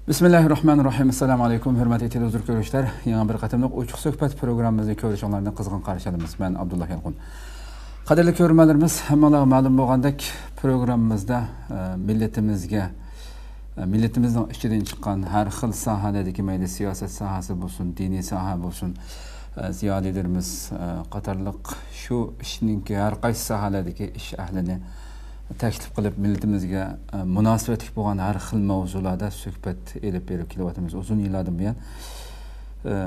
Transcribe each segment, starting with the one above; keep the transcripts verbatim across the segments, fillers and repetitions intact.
بىسمىللاھىررەھمانىررەھىم. ئەسسالامۇ ئەلەيكۇم، ھۆرمەتلىك تېلېۋىزور كۆرۈشلەر. يېڭى بىر قېتىملىق ئوچۇق سۆھبەت پروگراممىمىزنى كۆرۈشۈڭلارنى قىزغىن قارشى ئالىمىز. مەن ئابدۇللا يالقۇن. قەدىرلىك كۆرۈرمەنلىرىمىز، ھەممىڭلارغا مەلۇم بولغاندەك، پروگراممىمىزدا، ئە، مىللىتىمىزگە، ئە، مىللىتىمىزنىڭ ئىچىدىن چىققان ھەر خىل ساھەلەردىكى، مەيلى سىياسەت ساھەسى بولسۇن، دىنىي ساھە بولسۇن، ئە، زىيالىيلىرىمىز، ئە، قاتارلىق شۇ ئىشنىڭكى ھەر قايسى ساھەلەردىكى ئىش ئەھلىنى تەكلىپ قىلىپ، مىللىتىمىزگە، ئە، مۇناسىۋەتلىك بولغان ھەر خىل مەۋزۇلاردا سۆھبەت ئېلىپ بېرىپ كېلىۋاتىمىز ئۇزۇن يىللاردىن بۇيان. ئە،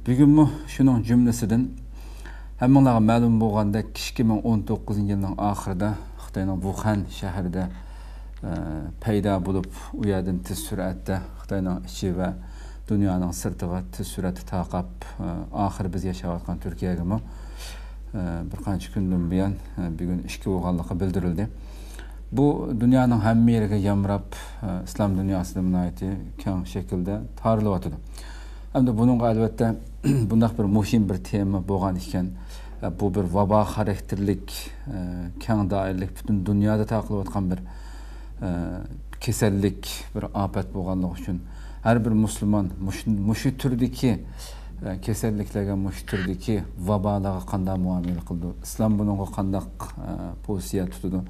بۈگۈنمۇ شۇنىڭ جۈملىسىدىن ھەممىڭلارغا مەلۇم بولغاندەك، ئىككى مىڭ ئون توققۇزىنچى يىلنىڭ ئاخىرىدا خىتاينىڭ ۋۇخەن شەھىرىدە، ئە، پەيدا بولۇپ، ئۇ يەردىن تېز سۈرئەتتە خىتاينىڭ ئىچى ۋە دۇنيانىڭ سىرتىغا تېز سۈرئەتتە تارقاپ، ئە، ئاخىرى بىز ياشاۋاتقان تۈركىيەگىمۇ، ئە، بىر قانچە كۈندىن بۇيان، ئە، بۈگۈن ئىككى بولغانلىقى بىلدۈرۈلدى. بۇ دۇنيانىڭ ھەممە يېرىگە يامراپ، ئە، ئىسلام دۇنياسىدا ناھايىتى كەڭ شەكىلدە تارىلىۋاتىدۇ. ئەمدى بۇنىڭغا ئەلۋەتتە بۇنداق بىر مۇھىم بىر تېما بولغان ئىكەن، ئە، بۇ بىر ۋابا خاراكتېرلىك، ئە، كەڭ دائىرىلىك پۈتۈن دۇنيادا تارقىلىۋاتقان بىر، ئە، كېسەللىك، بىر ئاپەت بولغانلىقى ئۈچۈن ھەر بىر مۇسۇلمان مۇشۇ، مۇشۇ تۈردىكى، ئە، كېسەللىكلەرگە، مۇشۇ تۈردىكى ۋابالارغا قانداق مۇئامىلە قىلىدۇ؟ ئىسلام بۇنىڭغا قانداق، ئە، پوزىتسىيە تۇتىدۇ؟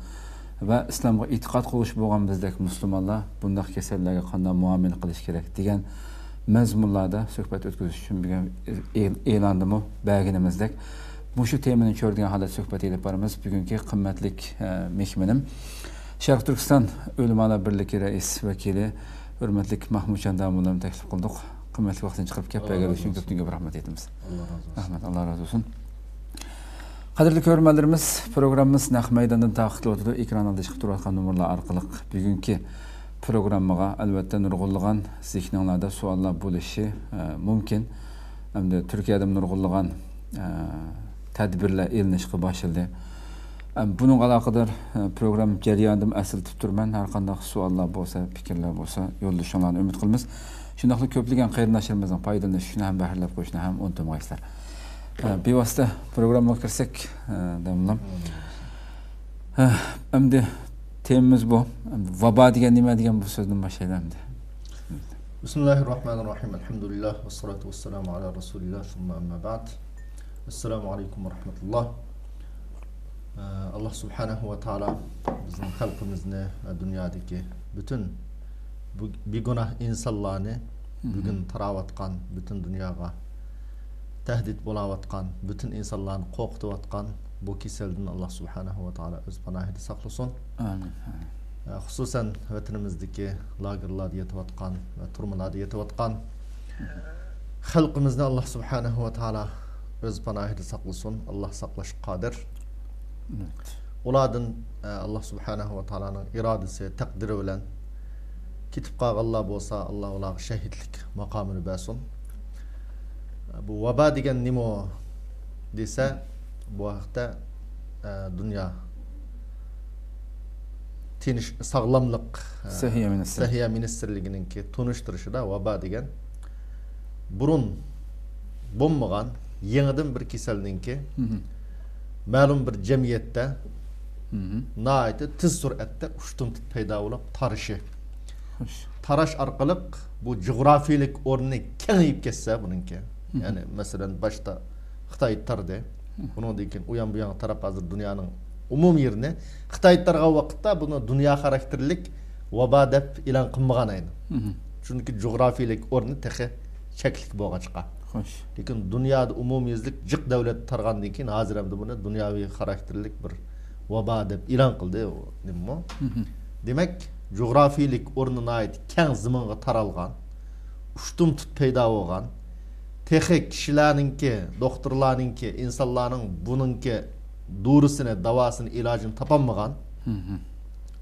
ۋە ئىسلامغا ئېتىقاد قىلغۇچى بولغان بىزدەك مۇسۇلمانلار بۇنداق كېسەللەرگە قانداق مۇئامىلە قىلىش كېرەك دېگەن مەزمۇنلاردا سۆھبەت ئۆتكۈزۈش ئۈچۈن بۈگۈن ئېل-، ئېلاندىمۇ بەرگىنىمىزدەك مۇشۇ تېمىنى چۆرىدىگەن ھالەتتە سۆھبەت ئېلىپ بارىمىز. بۈگۈنكى قىممەتلىك، ئە، مېھمىنىم شەرقىي تۈركىستان ئۆلىمالار بىرلىكى رەئىس ۋەكىلى ھۆرمەتلىك مەھمۇتجان داموللامنى تەكلىپ قىلدۇق. قىممەتلىك ۋاقتىنى چىقىرىپ كەپ بەرگەنلىكى ئۈچۈن كۆپتىن كۆپ رەھمەت ئېيتىمىز. ئاللا رازى بولسۇن. رەھمەت، ئاللا رازى بولسۇن. قەدىرلىك كۆرۈرمەنلىرىمىز، پروگراممىمىز نەق مەيداندىن تارقىتىلىۋاتىدۇ. ئېكران ئالدىدا چىقىپ تۇرۇۋاتقان نومۇرلار ئارقىلىق بۈگۈنكى پروگراممىغا ئەلۋەتتە نۇرغۇنلىغان زېھنىڭلاردا سوئاللار بولۇشى، ئە، مۇمكىن. ئەمدى تۈركىيەدىمۇ نۇرغۇنلىغان، ئە، تەدبىرلەر ئېلىنىشقا باشلىدى. ئە، بۇنىڭغا ئالاقىدار، ئە، پروگرامما جەريانىدىمۇ ئەسلىتىپ تۇرىمەن. ھەر قانداق سوئاللار بولسا، پىكىرلەر بولسا، يوللىشىڭلارنى ئۈمىد قىلىمىز. شۇنداقلا كۆپلىگەن قېرىنداشلىرىمىزنىڭ پايدىلىنىشىنى ھەم بەھرىلەپ قويۇشنى ھەم ئۇنتۇمىغايسىلەر. ئە، بىۋاسىتە پروگراممىغا كىرسەك، ئە، داموللام. ئە، ئەمدى تېمىمىز بۇ. ۋابا دېگەن نېمە دېگەن بۇ سۆزدىن باشلايلى ئەمدى. بىسمىللاھىررەھمانىررەھىم. ئەلھەمدۇلىللاھ، ۋەسسالاتۇ ۋەسسالامۇ ئەلا رەسۇلىللاھ، سۇمما ئەمما بەئد. ئەسسالامۇ ئەلەيكۇم ۋە رەھمەتۇللاھ. ئە، ئاللا سۇبھانەھۇ ۋە تائالا بىزنىڭ خەلقىمىزنى ۋە دۇنيادىكى پۈتۈن بۇ بىگۇناھ ئىنسانلارنى بۈگۈن تاراۋاتقان، پۈتۈن دۇنياغا تەھدىت بولاۋاتقان، پۈتۈن ئىنسانلارنى قورقۇتۇۋاتقان بۇ كېسەلدىن ئاللا سۇبھانەھۇ ۋە تائالا ئۆز پاناھىدا ساقلىسۇن. ئامىن. ئامىن. ئە، خۇسۇسەن ۋەتىنىمىزدىكى لاگېرلاردا يېتىۋاتقان ۋە تۈرمىلەردە يېتىۋاتقان خەلقىمىزنى ئاللا سۇبھانەھۇ ۋە تائالا ئۆز پاناھىدا ساقلىسۇن. ئاللا ساقلاشقا قادىر. ئۇلاردىن، ئە، ئاللا سۇبھانەھۇ ۋە تائالانىڭ ئىرادىسى، تەقدىرى بىلەن كېتىپ قالغانلار بولسا، ئاللا ئۇلارغا شەھىدلىك ماقامىنى بەرسۇن. بۇ ۋابا دېگەن نېمە دېسە، بۇ ھەقتە، ئە، دۇنيا تىنچ، ساغلاملىق، ئە، سەھىيە مىنىستىرى. سەھىيە مىنىستىرلىكىنىڭكى تونۇشتۇرۇشىدا ۋابا دېگەن بۇرۇن بولمىغان يېڭىدىن بىر كېسەلنىڭكى مەلۇم بىر جەمئىيەتتە ناھايىتى تېز سۈرئەتتە ئۇشتۇمتۇت پەيدا بولۇپ تارىشى. خوش. تاراش ئارقىلىق بۇ جۇغراپىيىلىك ئورنى كېڭىيىپ كەتسە بۇنىڭكى. يەنى، مەسىلەن، باشتا خىتاي تاردى. بۇنىڭدىن كېيىن ئۇيان بۇيانغا تاراپ، ھازىر دۇنيانىڭ ئومۇمىي يېرىنى، خىتاي تارغان ۋاقىتتا بۇنى دۇنيا خاراكتېرلىك ۋابا دەپ ئېلان قىلمىغان ئىدى. چۈنكى جۇغراپىيىلىك ئورنى تېخى چەكلىك بولغاچقا. خوش. لېكىن دۇنيادا ئومۇميۈزلۈك جىق دەۋلەت تارغاندىن كېيىن، ھازىر ئەمدى بۇنى دۇنياۋى خاراكتېرلىك بىر ۋابا دەپ ئېلان قىلدى. نېمىمۇ؟ دېمەك، جۇغراپىيىلىك ئورنى ناھايىتى كەڭ زېمىنغا تارالغان، ئۇشتۇمتۇت پەيدا بولغان، تېخى كىشىلەرنىڭكى، دوختۇرلارنىڭكى، ئىنسانلارنىڭ بۇنىڭكى دورىسىنى، داۋاسىنى، ئىلاجىنى تاپالمىغان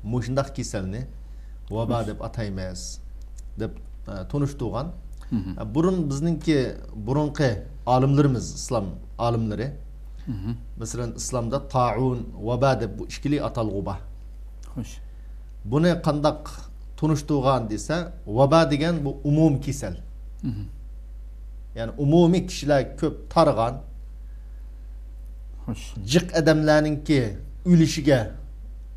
مۇشۇنداق كېسەلنى ۋابا دەپ ئاتايمىز، دەپ، ئە، تونۇشتۇرغان. ئە، بۇرۇن بىزنىڭكى بۇرۇنقى ئالىملىرىمىز، ئىسلام ئالىملىرى، مەسىلەن، ئىسلامدا تائۇن، ۋابا دەپ بۇ ئىككىلى ئاتالغۇ بار. خوش. بۇنى قانداق تونۇشتۇرغان دېسە، ۋابا دېگەن بۇ ئومۇمىي كېسەل. يەنى ئومۇمىي كىشىلەر كۆپ تارىغان، خوش، جىق ئادەملەرنىڭكى ئۆلۈشىگە،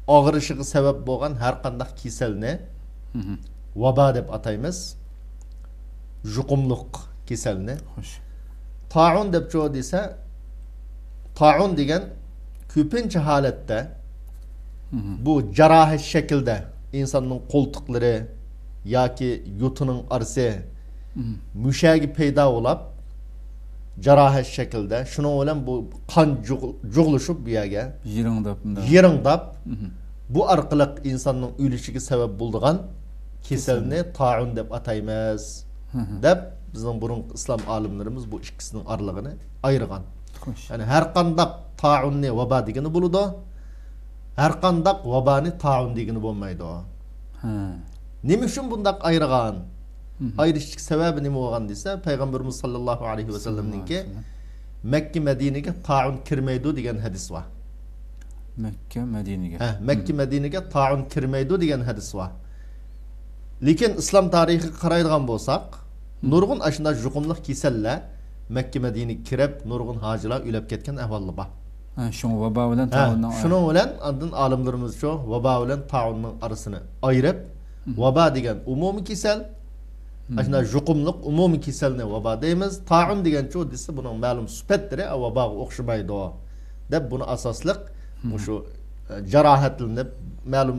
ئاغرىشىغا سەۋەب بولغان ھەر قانداق كېسەلنى ۋابا دەپ ئاتايمىز. يۇقۇملۇق كېسەلنى. خوش. تائۇن دەپچۇ دېسە، تائۇن دېگەن كۆپىنچە ھالەتتە بۇ جاراھەت شەكلىدە ئىنساننىڭ قولتۇقلىرى ياكى يوتىنىڭ ئارىسى مۇشەگە پەيدا بولاپ، جاراھەت شەكلىدە، شۇنىڭ بىلەن بۇ قان جۇغ-، جۇغلىشىپ بۇ يەرگە يىرىڭداپ، يىرىڭداپ، بۇ ئارقىلىق ئىنساننىڭ ئۆلۈشىگە سەۋەب بولىدىغان كېسەلنى تائۇن دەپ ئاتايمىز، دەپ بىزنىڭ بۇرۇنقى ئىسلام ئالىملىرىمىز بۇ ئىككىسىنىڭ ئارىلىقىنى ئايرىغان. خوش. يەنى ھەر قانداق تائۇننى ۋابا دېگىلى بولىدۇ، ھەر قانداق ۋابانى تائۇن دېگىلى بولمايدۇ. ھە. نېمە ئۈچۈن بۇنداق ئايرىغان؟ ئايرىشلىق سەۋەبى نېمە بولغان دېسە، پەيغەمبىرىمىز ساللاللاھۇ ئەلەيھى ۋەسەللەمنىڭكى مەككە مەدىنىگە تائۇن كىرمەيدۇ دېگەن ھەدىس بار. مەككە مەدىنىگە. ھە، مەككە مەدىنىگە تائۇن كىرمەيدۇ دېگەن ھەدىس بار. لېكىن ئىسلام تارىخىغا قارايدىغان بولساق، نۇرغۇن ئاشۇنداق يۇقۇملۇق كېسەللەر مەككە مەدىنىگە كىرىپ، نۇرغۇن ھاجىلار ئۆلۈپ كەتكەن ئەھۋاللار بار. ھە، شۇڭا ۋابا بىلەن ھە، تائۇننىڭ شۇنىڭ بىلەن ئاندىن ئالىملىرىمىزچۇ ۋابا بىلەن تائۇننىڭ ئارىسىنى ئايرىپ، ۋابا دېگەن ئومۇمىي كېسەل، ئاشۇنداق يۇقۇملۇق ئومۇمىي كېسەلنى ۋابا دەيمىز. تائۇن دېگەنچۇ دېسە، بۇنىڭ مەلۇم سۈپەتلىرى ۋاباغا ئوخشىمايدۇ، دەپ بۇنى ئاساسلىق مۇشۇ، ئە، جاراھەتلىنىپ، مەلۇم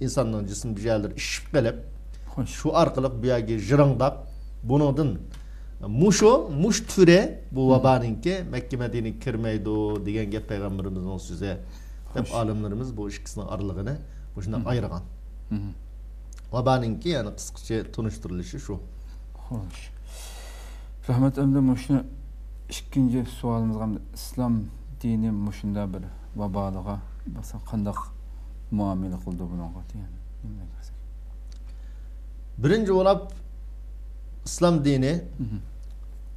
ئىنساننىڭ جىسىم بىر جايلىرى ئىششىپ قېلىپ، خوش. شۇ ئارقىلىق بۇ يەرگە يىرىڭداپ، بۇنىڭدىن مۇشۇ، مۇشۇ تۈرى بۇ ۋابانىڭكى مەككە مەدىنىگە كىرمەيدۇ دېگەن گەپ پەيغەمبىرىمىزنىڭ سۆزى، دەپ خوش. ئالىملىرىمىز بۇ ئىككىسىنىڭ ئارىلىقىنى مۇشۇنداق ئايرىغان. ۋابانىڭكى، يەنى قىسقىچە تونۇشتۇرۇلۇشى شۇ. خوش. رەھمەت، ئەمدى مۇشۇنى ئىككىنچى سوئالىمىزغا، ئىسلام دىنى مۇشۇنداق بىر ۋابالىغا، مەسىلەن، قانداق مۇئامىلە قىلىدۇ بۇنىڭغا دېگەن. بىرىنچى بولۇپ، ئىسلام دىنى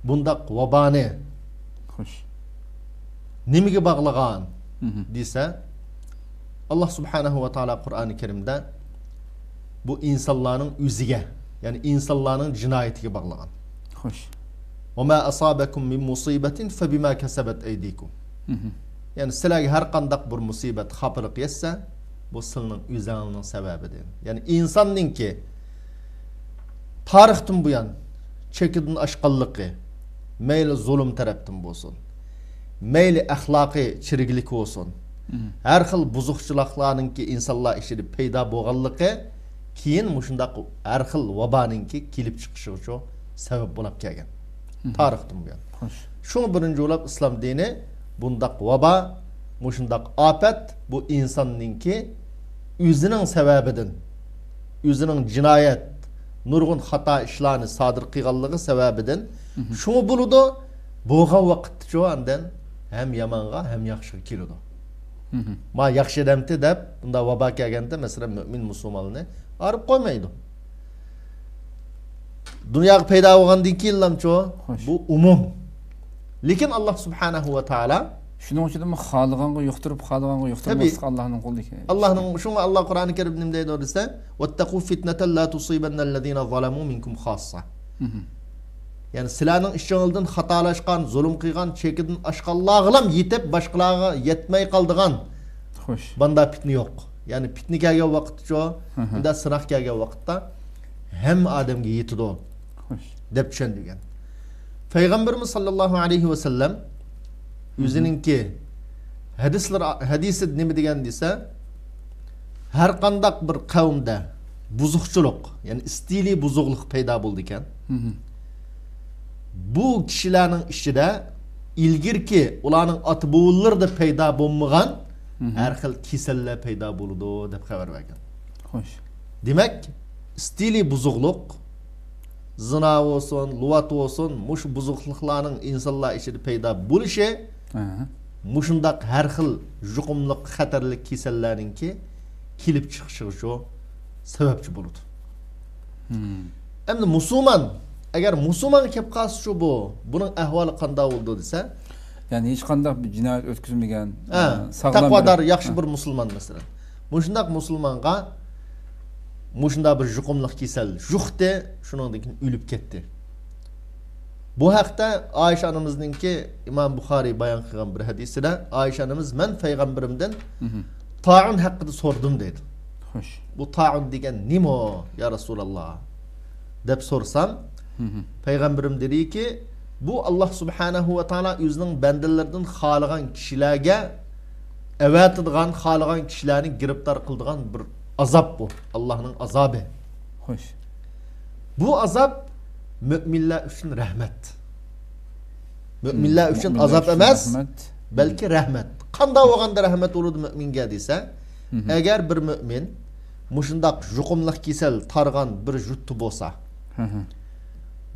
بۇنداق ۋابانى خوش. نېمىگە باغلىغان دېسە، ئاللا سۇبھانەھۇ ۋە تائالا قۇرئانى كەرىمدە بۇ ئىنسانلارنىڭ ئۆزىگە، يەنى ئىنسانلارنىڭ جىنايىتىگە باغلىغان. خوش. وما أصابكم من مصيبة فبما كسبت أيديكم. يەنى سىلەرگە ھەر قانداق بىر مۇسىبەت، خاپىلىق يەتسە، بۇ سىلىنىڭ ئۆزەڭلارنىڭ سەۋەبىدىن. يەنى ئىنساننىڭكى تارىختىن بۇيان چېكىدىن ئاشقانلىقى، مەيلى زۇلۇم تەرەپتىن بولسۇن، مەيلى ئەخلاقىي چىرىكلىك بولسۇن، ھەر خىل بۇزۇقچىلىقلارنىڭكى ئىنسانلار ئىچىدە پەيدا بولغانلىقى، كېيىن مۇشۇنداق ھەر خىل ۋابانىڭكى كېلىپ چىقىشىغىچۇ سەۋەب بولاپ كەلگەن. تارىختىن بۇيان. خوش. شۇڭا بىرىنچى بولاپ ئىسلام دىنى بۇنداق ۋابا، مۇشۇنداق ئاپەت، بۇ ئىنساننىڭكى ئۆزىنىڭ سەۋەبىدىن، ئۆزىنىڭ جىنايەت، نۇرغۇن خاتا ئىشلارنى سادىر قىلغانلىقى سەۋەبىدىن شۇڭا بولىدۇ. بولغان ۋاقىتتىچۇ ئاندىن ھەم يامانغا، ھەم ياخشىغا كېلىدۇ. ما ياخشى ئادەمتى دەپ، بۇنداق ۋابا كەلگەندە، مەسىلەن، مۆمىن مۇسۇلماننى ئايرىپ قويمايدۇ. دۇنياغا پەيدا بولغاندىن كېيىنلامچۇ؟ خوش. بۇ ئومۇم. لېكىن ئاللا سۇبھانەھۇ ۋە تائالا شۇنىڭ ئۈچۈن خالىغانغا يۇقتۇرۇپ، خالىغانغا يۇقتۇرماسلىق ئاللانىڭ قولىدىكى. ئاللانىڭ، شۇڭا ئاللا قۇرئانى كەرىمدە نېمە دەيدۇ دېسە، واتقوا فتنة لا تصيبن الذين ظلموا منكم خاصة. يەنى سىلەرنىڭ ئىچىڭلاردىن خاتالاشقان، زۇلۇم قىلغان، چېكىدىن ئاشقانلارغىلام يېتىپ، باشقىلارغا يەتمەي قالىدىغان خوش. باندا پىتنە يوق. يەنى پىتنە كەلگەن ۋاقىتتىچۇ، بۇنداق سىناق كەلگەن ۋاقىتتا ھەممە ئادەمگە يېتىدۇ، خوش. دەپ چۈشەندۈرگەن. پەيغەمبىرىمىز ساللاللاھۇ ئەلەيھى ۋەسەللەم ئۆزىنىڭكى ھەدىسلىرى، ھەدىسىدە نېمە دېگەن دېسە، ھەر قانداق بىر قەۋمدە بۇزۇقچىلىق، يەنى ئىستىلى بۇزۇقلۇق پەيدا بولىدىكەن. بۇ كىشىلەرنىڭ ئىچىدە ئىلگىرىكى ئۇلارنىڭ ئاتا بوۋىلىرىدا پەيدا بولمىغان ھەر خىل كېسەللەر پەيدا بولىدۇ، دەپ خەۋەر بەرگەن. خوش. دېمەك، ئىستىلى بۇزۇقلۇق، زىنا بولسۇن، لۇۋات بولسۇن، مۇشۇ بۇزۇقلۇقلارنىڭ ئىنسانلار ئىچىدە پەيدا بولۇشى مۇشۇنداق ھەر خىل يۇقۇملۇق، خەتەرلىك كېسەللەرنىڭكى كېلىپ چىقىشىغا شۇ سەۋەبچى بولىدۇ. ئەمدى مۇسۇلمان، ئەگەر مۇسۇلمانغا كەپ قالسىچۇ بۇ، بۇنىڭ ئەھۋالى قانداق بولىدۇ دېسە، يەنى ھېچقانداق بىر جىنايەت ئۆتكۈزمىگەن، ھە، ئە، ساغلام تەقۋادار، بىر، ياخشى ھە. بىر مۇسۇلمان مەسىلەن. مۇشۇنداق مۇسۇلمانغا مۇشۇنداق بىر يۇقۇملۇق كېسەل يۇقتى، شۇنىڭدىن كېيىن ئۆلۈپ كەتتى. بۇ ھەقتە ئائىشە ئانىمىزنىڭكى ئىمام بۇخارىي بايان قىلغان بىر ھەدىسىدە، ئائىشە ئانىمىز، مەن پەيغەمبىرىمدىن تائۇن ھەققىدە سورىدىم دەيدۇ. خوش. بۇ تائۇن دېگەن نېمە، يا رەسۇلاللا؟ دەپ سورىسام، پەيغەمبىرىم دېدىكى، بۇ ئاللاھ سۇبھانەھۇ ۋە تائالا ئۆزىنىڭ بەندىلىرىدىن خالىغان كىشىلەرگە ئەۋەتىدىغان، خالىغان كىشىلەرنى گىرىپتار قىلىدىغان بىر ئازاب بۇ. ئاللاھنىڭ ئازابى. خوش. بۇ ئازاب مۆمىنلەر ئۈچۈن رەھمەت. مۆمىنلەر ئۈچۈن مۆمىنلەر ئازاب ئۈچۈن ئەمەس، رەھمەت. بەلكى رەھمەت. قانداق بولغاندا رەھمەت بولىدۇ مۆمىنگە دېسە، ئەگەر بىر مۆمىن مۇشۇنداق يۇقۇملۇق كېسەل تارغان بىر يۇرتتا بولسا،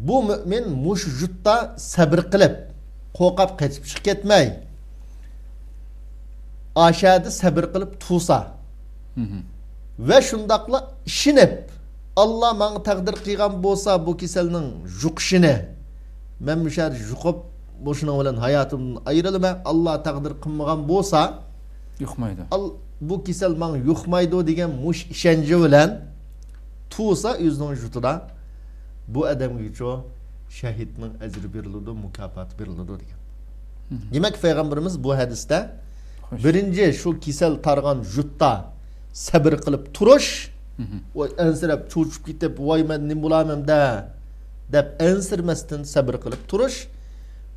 بۇ مۆمىن مۇشۇ يۇرتتا سەبرى قىلىپ، قورقۇپ قېچىپ چىقىپ كەتمەي، ئاشەدە سەبرى قىلىپ تۇرسا ۋە شۇنداقلا ئىشىنىپ، ئاللا ماڭا تەقدىر قىلغان بولسا بۇ كېسەلنىڭ يۇقۇشىنى، مەن مۇشۇ يەردە يۇقۇپ، مۇشۇنىڭ بىلەن ھاياتىمدىن ئايرىلىمەن، ئاللا تەقدىر قىلمىغان بولسا، يۇقمايدۇ. ئال-، بۇ كېسەل ماڭا يۇقمايدۇ دېگەن مۇشۇ ئىشەنچى بىلەن تۇرسا ئۆزىنىڭ يۇرتىدا، بۇ ئادەمگىچۇ شەھىدنىڭ ئەجرى بېرىلىدۇ، مۇكاپاتى بېرىلىدۇ دېگەن. دېمەك، پەيغەمبىرىمىز بۇ ھەدىستە بىرىنچى شۇ كېسەل تارغان يۇرتتا سەبرى قىلىپ تۇرۇش، ئەنسىرەپ، چۆچۈپ كېتىپ، ۋاي، مەن نېمە بولارمەن دە، دەپ ئەنسىرىمەستىن سەبرى قىلىپ تۇرۇش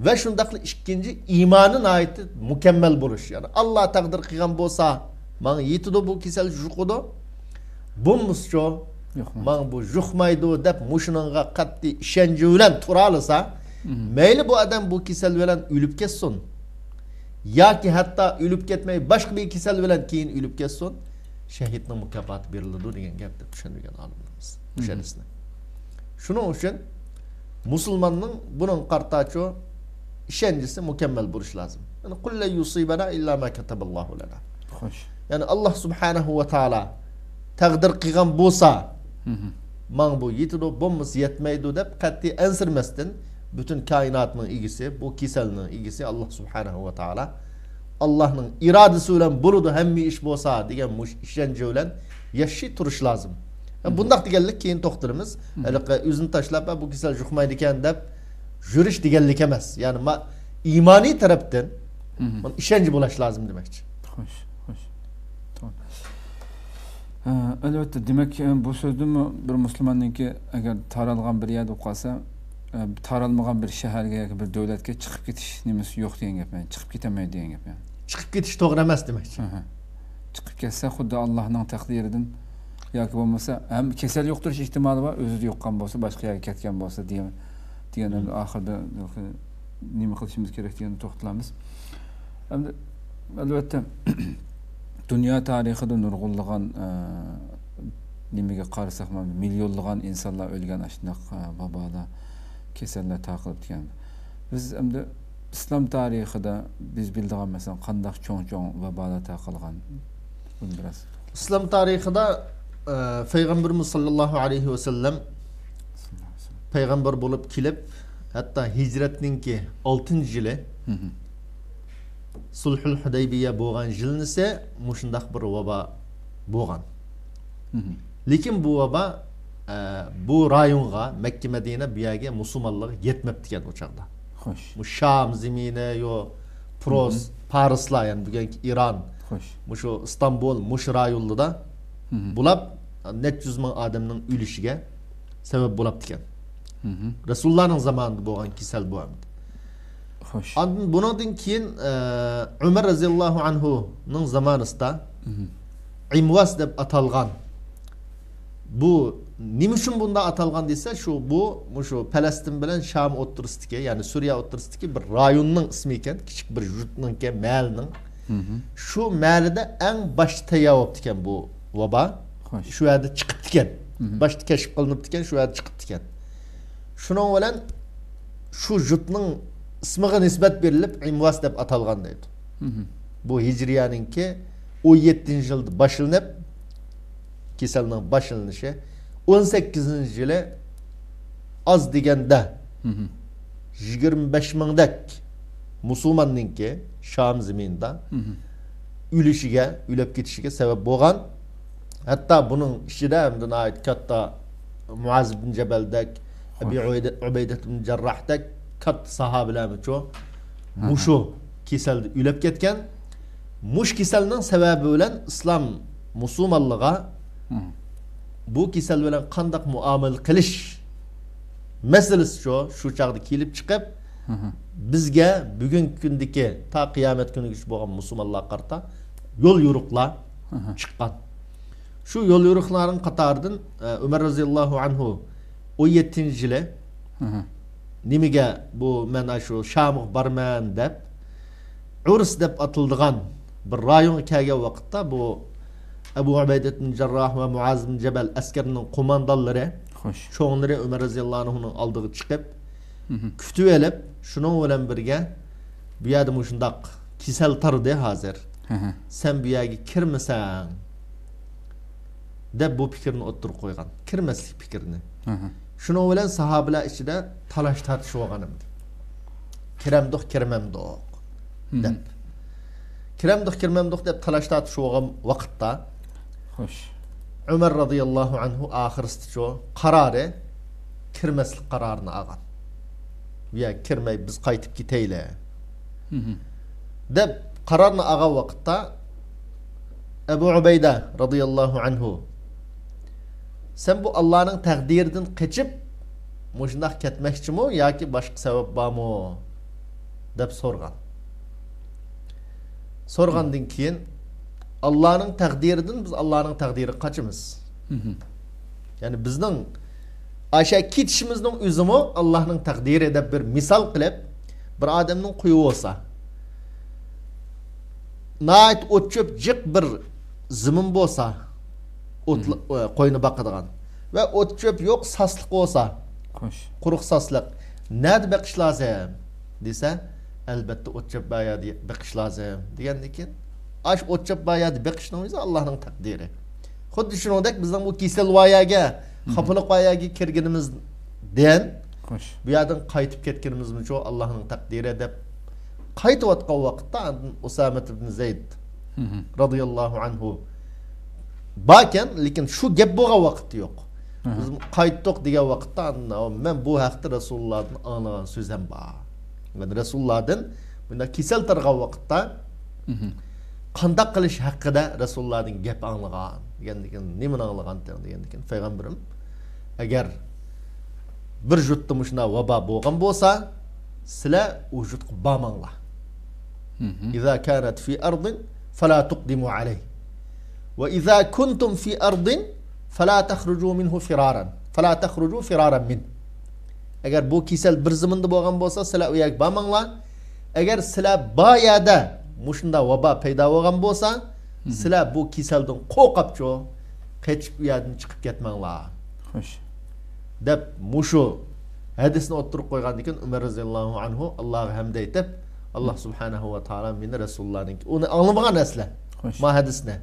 ۋە شۇنداقلا ئىككىنچى، ئىمانى ناھايىتى مۇكەممەل بولۇش. يەنى، ئاللا تەقدىر قىلغان بولسا، ماڭا يېتىدۇ بۇ كېسەل، يۇقىدۇ. بولمىسىچۇ، ماڭا بۇ يۇقمايدۇ دەپ، مۇشۇنىڭغا قەتئىي ئىشەنچى بىلەن تۇرالىسا، مەيلى بۇ ئادەم بۇ كېسەل بىلەن ئۆلۈپ كەتسۇن ياكى ھەتتا ئۆلۈپ كەتمەي، باشقا بىر كېسەل بىلەن كېيىن ئۆلۈپ كەتسۇن، شەھىدنىڭ مۇكاپاتى بېرىلىدۇ دېگەن گەپنى چۈشەندۈرگەن ئالىملىرىمىز مۇشۇ ھەدىسنى. شۇنىڭ ئۈچۈن مۇسۇلماننىڭ بۇنىڭغا قارىتاچۇ ئىشەنچىسى مۇكەممەل بولۇشى لازىم. يەنى، قۇل لەن يۇسىبەنا ئىللا ما كەتەبەللاھۇ لەنا. خوش. يەنى، ئاللا سۇبھانەھۇ ۋە تائالا تەقدىر قىلغان بولسا، ماڭا بۇ يېتىدۇ، بولمىسا يەتمەيدۇ دەپ قەتئىي ئەنسىرىمەستىن، پۈتۈن كائىناتنىڭ ئىگىسى، بۇ كېسەلنىڭ ئىگىسى ئاللا سۇبھانەھۇ ۋە تائالا، ئاللانىڭ ئىرادىسى بىلەن بولىدۇ ھەممە ئىش بولسا دېگەن مۇشۇ ئىشەنچى بىلەن ياشاپ تۇرۇش لازىم. بۇنداق دېگەنلىك، كېيىن توختىلىمىز. ھېلىقى ئۆزىنى تاشلاپ، بۇ كېسەل يۇقمايدىكەن دەپ يۈرۈش دېگەنلىك ئەمەس. يەنى ما-، ئىمانىي تەرەپتىن ئىشەنچ بولاش لازىم دېمەكچى. خوش، خوش. توغرا. ئە، ئەلۋەتتە، دېمەك، بۇ سۆزدىنمۇ بىر مۇسۇلماننىڭكى ئەگەر تارالغان بىر يەردە بولۇپ قالسا، ئە، تارالمىغان بىر شەھەرگە ياكى بىر دۆلەتكە چىقىپ كېتىش نېمىسى يوق دېگەن گەپ، يەنى چىقىپ كېتەلمەيدۇ دېگەن گەپ، يەنى. چىقىپ كېتىش توغرا ئەمەس دېمەكچى. ئەھە. چىقىپ كەتسە، خۇددى ئاللانىڭ تەقدىرىدىن ياكى بولمىسا، ھەم كېسەل يۇقتۇرۇش ئېھتىمالى بار، ئۆزىدە يۇققان بولسا، باشقا يەرگە كەتكەن بولسا دېگەن، دېگەن ئەمدى ئاخىرىدا نېمە قىلىشىمىز كېرەك دېگەنگە توختىلىمىز. ئەمدى، ئەلۋەتتە، دۇنيا تارىخىدا نۇرغۇنلىغان، ئە، نېمىگە قارىساق، مىليونلىغان ئىنسانلار ئۆلگەن ئاشۇنداق، ئە، ۋابالار، كېسەللەر تارقىلىپ كەلدى. بىز ئەمدى ئىسلام تارىخىدا بىز بىلىدىغان، مەسىلەن، قانداق چوڭ-چوڭ ۋابالار تارقالغان؟ بۇنى بىراز. ئىسلام تارىخىدا، ئە، پەيغەمبىرىمىز ساللاللاھۇ ئەلەيھى ۋەسەللەم پەيغەمبەر بولۇپ كېلىپ، ھەتتا ھىجرەتنىڭكى ئالتىنچى يىلى، سۇلھۇل ھۇدەيبىيە بولغان يىلنىسى مۇشۇنداق بىر ۋابا بولغان. لېكىن بۇ ۋابا، ئە، بۇ رايونغا، مەككە مەدىنە بۇ يەرگە مۇسۇلمانلىق يەتمەپتىكەن ئۇ چاغدا. خوش. بۇ شام زېمىنى، يو، پروس، پارسلار، يەنى بۈگۈنكى ئىران، خوش. مۇشۇ ئىستانبۇل، مۇشۇ رايونلىرىدا بۇلاپ نەچچە يۈز مىڭ ئادەمنىڭ ئۆلۈشىگە سەۋەب بولاپتىكەن. رەسۇلۇللانىڭ زامانىدا بولغان كېسەل بۇ ئەمدى. خوش. ئاندىن بۇنىڭدىن كېيىن، ئە، ئۆمەر رەزىياللاھۇ ئەنھۇنىڭ زامانىسىدا ئىمۋاس دەپ ئاتالغان. بۇ نېمە ئۈچۈن بۇنداق ئاتالغان دېسە، شۇ، بۇ، مۇشۇ پەلەستىن بىلەن شام ئوتتۇرىسىدىكى، يەنى سۈرىيە ئوتتۇرىسىدىكى بىر رايوننىڭ ئىسمى ئىكەن، كىچىك بىر يۇرتنىڭكى، مەھەللىنىڭ. شۇ مەھەللىدە ئەڭ باشتا تەييار بوپتىكەن بۇ ۋابا. خوش. شۇ يەردە چىقىپتىكەن. باشتا كەشىپ قىلىنىپتىكەن، شۇ يەردە چىقىپتىكەن. شۇنىڭ بىلەن شۇ يۇرتنىڭ ئىسمىغا نىسبەت بېرىلىپ، ئىمۋاس دەپ ئاتالغان دەيدۇ. بۇ ھىجرىيەنىڭكى ئون يەتتىنچى يىلدا باشلىنىپ، كېسەلنىڭ باشلىنىشى، ئون سەككىزىنچى يىلى ئاز دېگەندە يىگىرمە بەش مىڭدەك مۇسۇلماننىڭكى شام زېمىنىدا ئۆلۈشىگە، ئۆلۈپ كېتىشىگە سەۋەب بولغان. ھەتتا بۇنىڭ ئىچىدە ئەمدى ناھايىتى كاتتا مۇئاز ئىبن جەبەلدەك، ئەبى ئۇبەيدە، ئۇبەيدە ئىبن جەرراھدەك كاتتا ساھابىلەرمۇچۇ مۇشۇ كېسەلدە ئۆلۈپ كەتكەن. مۇشۇ كېسەلنىڭ سەۋەبى بىلەن ئىسلام مۇسۇلمانلىقىغا بۇ كېسەل بىلەن قانداق مۇئامىلە قىلىش، مەسىلىسى شۇ، شۇ چاغدا كېلىپ چىقىپ، بىزگە بۈگۈنكى كۈندىكى تا قىيامەت كۈنىگىچە بولغان مۇسۇلمانلارغا قارىتا يول يورۇقلار چىققان. شۇ يول يورۇقلارنىڭ قاتارىدىن، ئە، ئۆمەر رەزىياللاھۇ ئەنھۇ ئون يەتتىنچى يىلى نېمىگە بۇ مەن شۇ شامغا بارىمەن دەپ، ئۇرس دەپ ئاتىلىدىغان بىر رايونغا كەلگەن ۋاقىتتا، بۇ ئەبۇ ئۇبەيدە ئىبن جەرراھ ۋە مۇئاز ئىبن جەبەل ئەسكەرنىڭ قوماندانلىرى، خوش، چوڭلىرى ئۆمەر رەزىياللاھۇ ئەنھۇنىڭ ئالدىغا چىقىپ، كۈتۈۋېلىپ، شۇنىڭ بىلەن بىرگە، بۇ يەردە مۇشۇنداق كېسەل تارىدى ھازىر. سەن بۇ يەرگە كىرمىسەڭ، دەپ بۇ پىكىرنى ئوتتۇرىغا قويغان. كىرمەسلىك پىكرىنى. شۇنىڭ بىلەن ساھابىلەر ئىچىدە تالاش تارتىش بولغان ئىدى. كىرەمدۇق، كىرمەمدۇق دەپ. كىرەمدۇق، كىرمەمدۇق دەپ تالاش تارتىش بولغان ۋاقىتتا، خوش، ئۆمەر رازىياللاھۇ ئەنھۇ ئاخىرسىدىچۇ قارارى، كىرمەسلىك قارارىنى ئالغان. بۇ يەرگە كىرمەي بىز قايتىپ كېتەيلى، دەپ قارارنى ئالغان ۋاقىتتا، ئەبۇ ئۇبەيدە رازىياللاھۇ ئەنھۇ، سەن بۇ ئاللانىڭ تەقدىرىدىن قېچىپ مۇشۇنداق كەتمەكچىمۇ ياكى باشقا سەۋەب بارمۇ؟ دەپ سورىغان. سورىغاندىن كېيىن، ئاللانىڭ تەقدىرىدىن بىز ئاللانىڭ تەقدىرىگە قاچىمىز. يەنى بىزنىڭ ئاشا كېتىشىمىزنىڭ ئۆزىمۇ ئاللانىڭ تەقدىرى دەپ بىر مىسال قىلىپ، بىر ئادەمنىڭ قويى بولسا، ناھايىتى ئوت چۆپ جىق بىر زېمىن بولسا، ئوتلا-، ئە، قوينى باقىدىغان ۋە ئوت چۆپ يوق، ساسلىق بولسا، خوش، قۇرۇق ساسلىق، نەدە بېقىش لازىم دېسە، ئەلبەتتە ئوت چۆپ بار يەردە بېقىش لازىم دېگەندىن كېيىن، ئاش ئوت چۆپ بار يەردە بېقىشنىڭ ئۆزى ئاللانىڭ تەقدىرى. خۇددى شۇنىڭدەك بىزنىڭ بۇ كېسەل بار يەرگە، خاپىلىق بار يەرگە كىرگىنىمىزدىن، خوش، بۇ يەردىن قايتىپ كەتكىنىمىزمۇچۇ ئاللانىڭ تەقدىرى دەپ قايتىۋاتقان ۋاقىتتا، ئاندىن ئۇسامەت ئىبن زەيد رازىياللاھۇ ئەنھۇ باركەن، لېكىن شۇ گەپ بولغان ۋاقىتتا يوق. بىز قايتتۇق دېگەن ۋاقىتتا، ئاندىن مەن بۇ ھەقتە رەسۇلۇللادىن ئاڭلىغان سۆز ھەم بار. يەنى رەسۇلۇللادىن بۇنداق كېسەل تارىغان ۋاقىتتا قانداق قىلىش ھەققىدە رەسۇلۇللادىن گەپ ئاڭلىغان دېگەندىكىن، نېمىنى ئاڭلىغانتىڭ دېگەندىكىن، پەيغەمبىرىم، ئەگەر بىر يۇرتتا مۇشۇنداق ۋابا بولغان بولسا، سىلەر ئۇ يۇرتقا بارماڭلار. إذا كانت في أرض فلا تقدموا عليه، وإذا كنتم في أرض فلا تخرجوا منه فرارا، فلا تخرجوا فرارا منه. ئەگەر بۇ كېسەل بىر زېمىندا بولغان بولسا، سىلەر ئۇ يەرگە بارماڭلار. ئەگەر سىلەر بار يەردە مۇشۇنداق ۋابا پەيدا بولغان بولسا، سىلەر بۇ كېسەلدىن قورقۇپچۇ، قېچىپ ئۇ يەردىن چىقىپ كەتمەڭلار. خوش. دەپ مۇشۇ ھەدىسنى ئوتتۇرىغا قويغاندىن كېيىن، ئۆمەر رازىياللاھۇ ئەنھۇ ئاللاغا ھەمدە ئېيتىپ، ئاللا سۇبھانەھۇ ۋە تائالا مېنى رەسۇلۇللانىڭكى، ئۇنى ئاڭلىمىغان ئەسلى، خوش، ما ھەدىسنى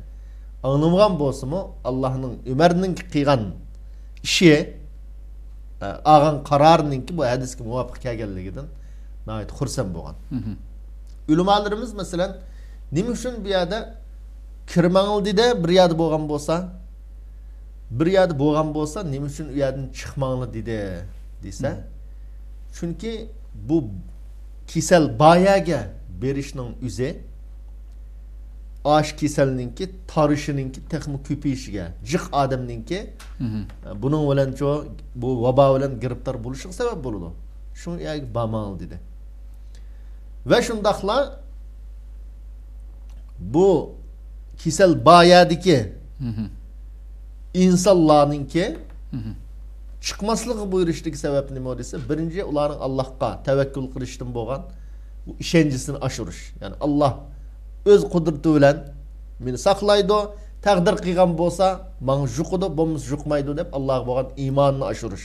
ئاڭلىمىغان بولسىمۇ، ئاللانىڭ ئۆمەرنىڭكى قىلغان ئىشى، ئە، ئالغان قارارىنىڭكى بۇ ھەدىسكە مۇۋاپىق كەلگەنلىكىدىن ناھايىتى خۇرسەن بولغان. ئۆلىمالىرىمىز، مەسىلەن، نېمە ئۈچۈن بۇ يەردە كىرمەڭلار دېدى، بىر يەردە بولغان بولسا، بىر يەردە بولغان بولسا، نېمە ئۈچۈن ئۇ يەردىن چىقماڭلار دېدى دېسە، چۈنكى بۇ كېسەل بار يەرگە بېرىشنىڭ ئۆزى ئاش كېسەلنىڭكى تارىشىنىڭكى تېخىمۇ كۆپىيىشىگە، جىق ئادەمنىڭكى، ئە، بۇنىڭ بىلەنچۇ، بۇ ۋابا بىلەن گىرىپتار بولۇشىغا سەۋەب بولىدۇ. شۇڭا ئۇ يەرگە بارماڭلار دېدى. ۋە شۇنداقلا بۇ كېسەل بار يەردىكى ئىنسانلارنىڭكى چىقماسلىققا بۇيرۇشتىكى سەۋەب نېمە دېسە، بىرىنچى، ئۇلارنىڭ ئاللاھقا تەۋەككۈل قىلىشتىن بولغان بۇ ئىشەنچىسىنى ئاشۇرۇش. يەنى، ئاللاھ ئۆز قۇدرىتى بىلەن مېنى ساقلايدۇ، تەقدىر قىلغان بولسا، ماڭا يۇقىدۇ، بولمىسا يۇقمايدۇ، دەپ ئاللاھقا بولغان ئىمانىنى ئاشۇرۇش.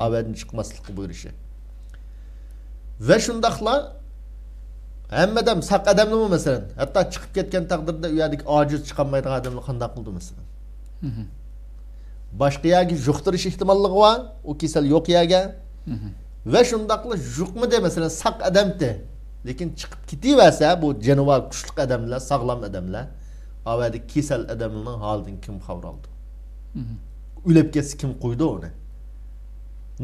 ئاۋەدىن چىقماسلىققا بۇيرۇشى. ۋە شۇنداقلا ھەممە ئادەم، ساق ئادەمنىمۇ، مەسىلەن، ھەتتا چىقىپ كەتكەن تەقدىردە ئۇ يەردىكى ئاجىز، چىقالمايدىغان ئادەملەر قانداق قىلىدۇ، مەسىلەن؟ باشقا يەرگە يۇقتۇرۇش ئېھتىماللىقى بار، ئۇ كېسەل يوق يەرگە. ۋە شۇنداقلا يۇقمىدى، مەسىلەن، ساق ئادەمتى، لېكىن چىقىپ كېتىۋەرسە، بۇ جېنى بار، كۈچلۈك ئادەملەر، ساغلام ئادەملەر، ئاۋەدە كېسەل ئادەملەرنىڭ ھالىدىن كىم خەۋەر ئالىدۇ؟ ئۆلۈپ كەتسە كىم قويىدۇ ئۇنى؟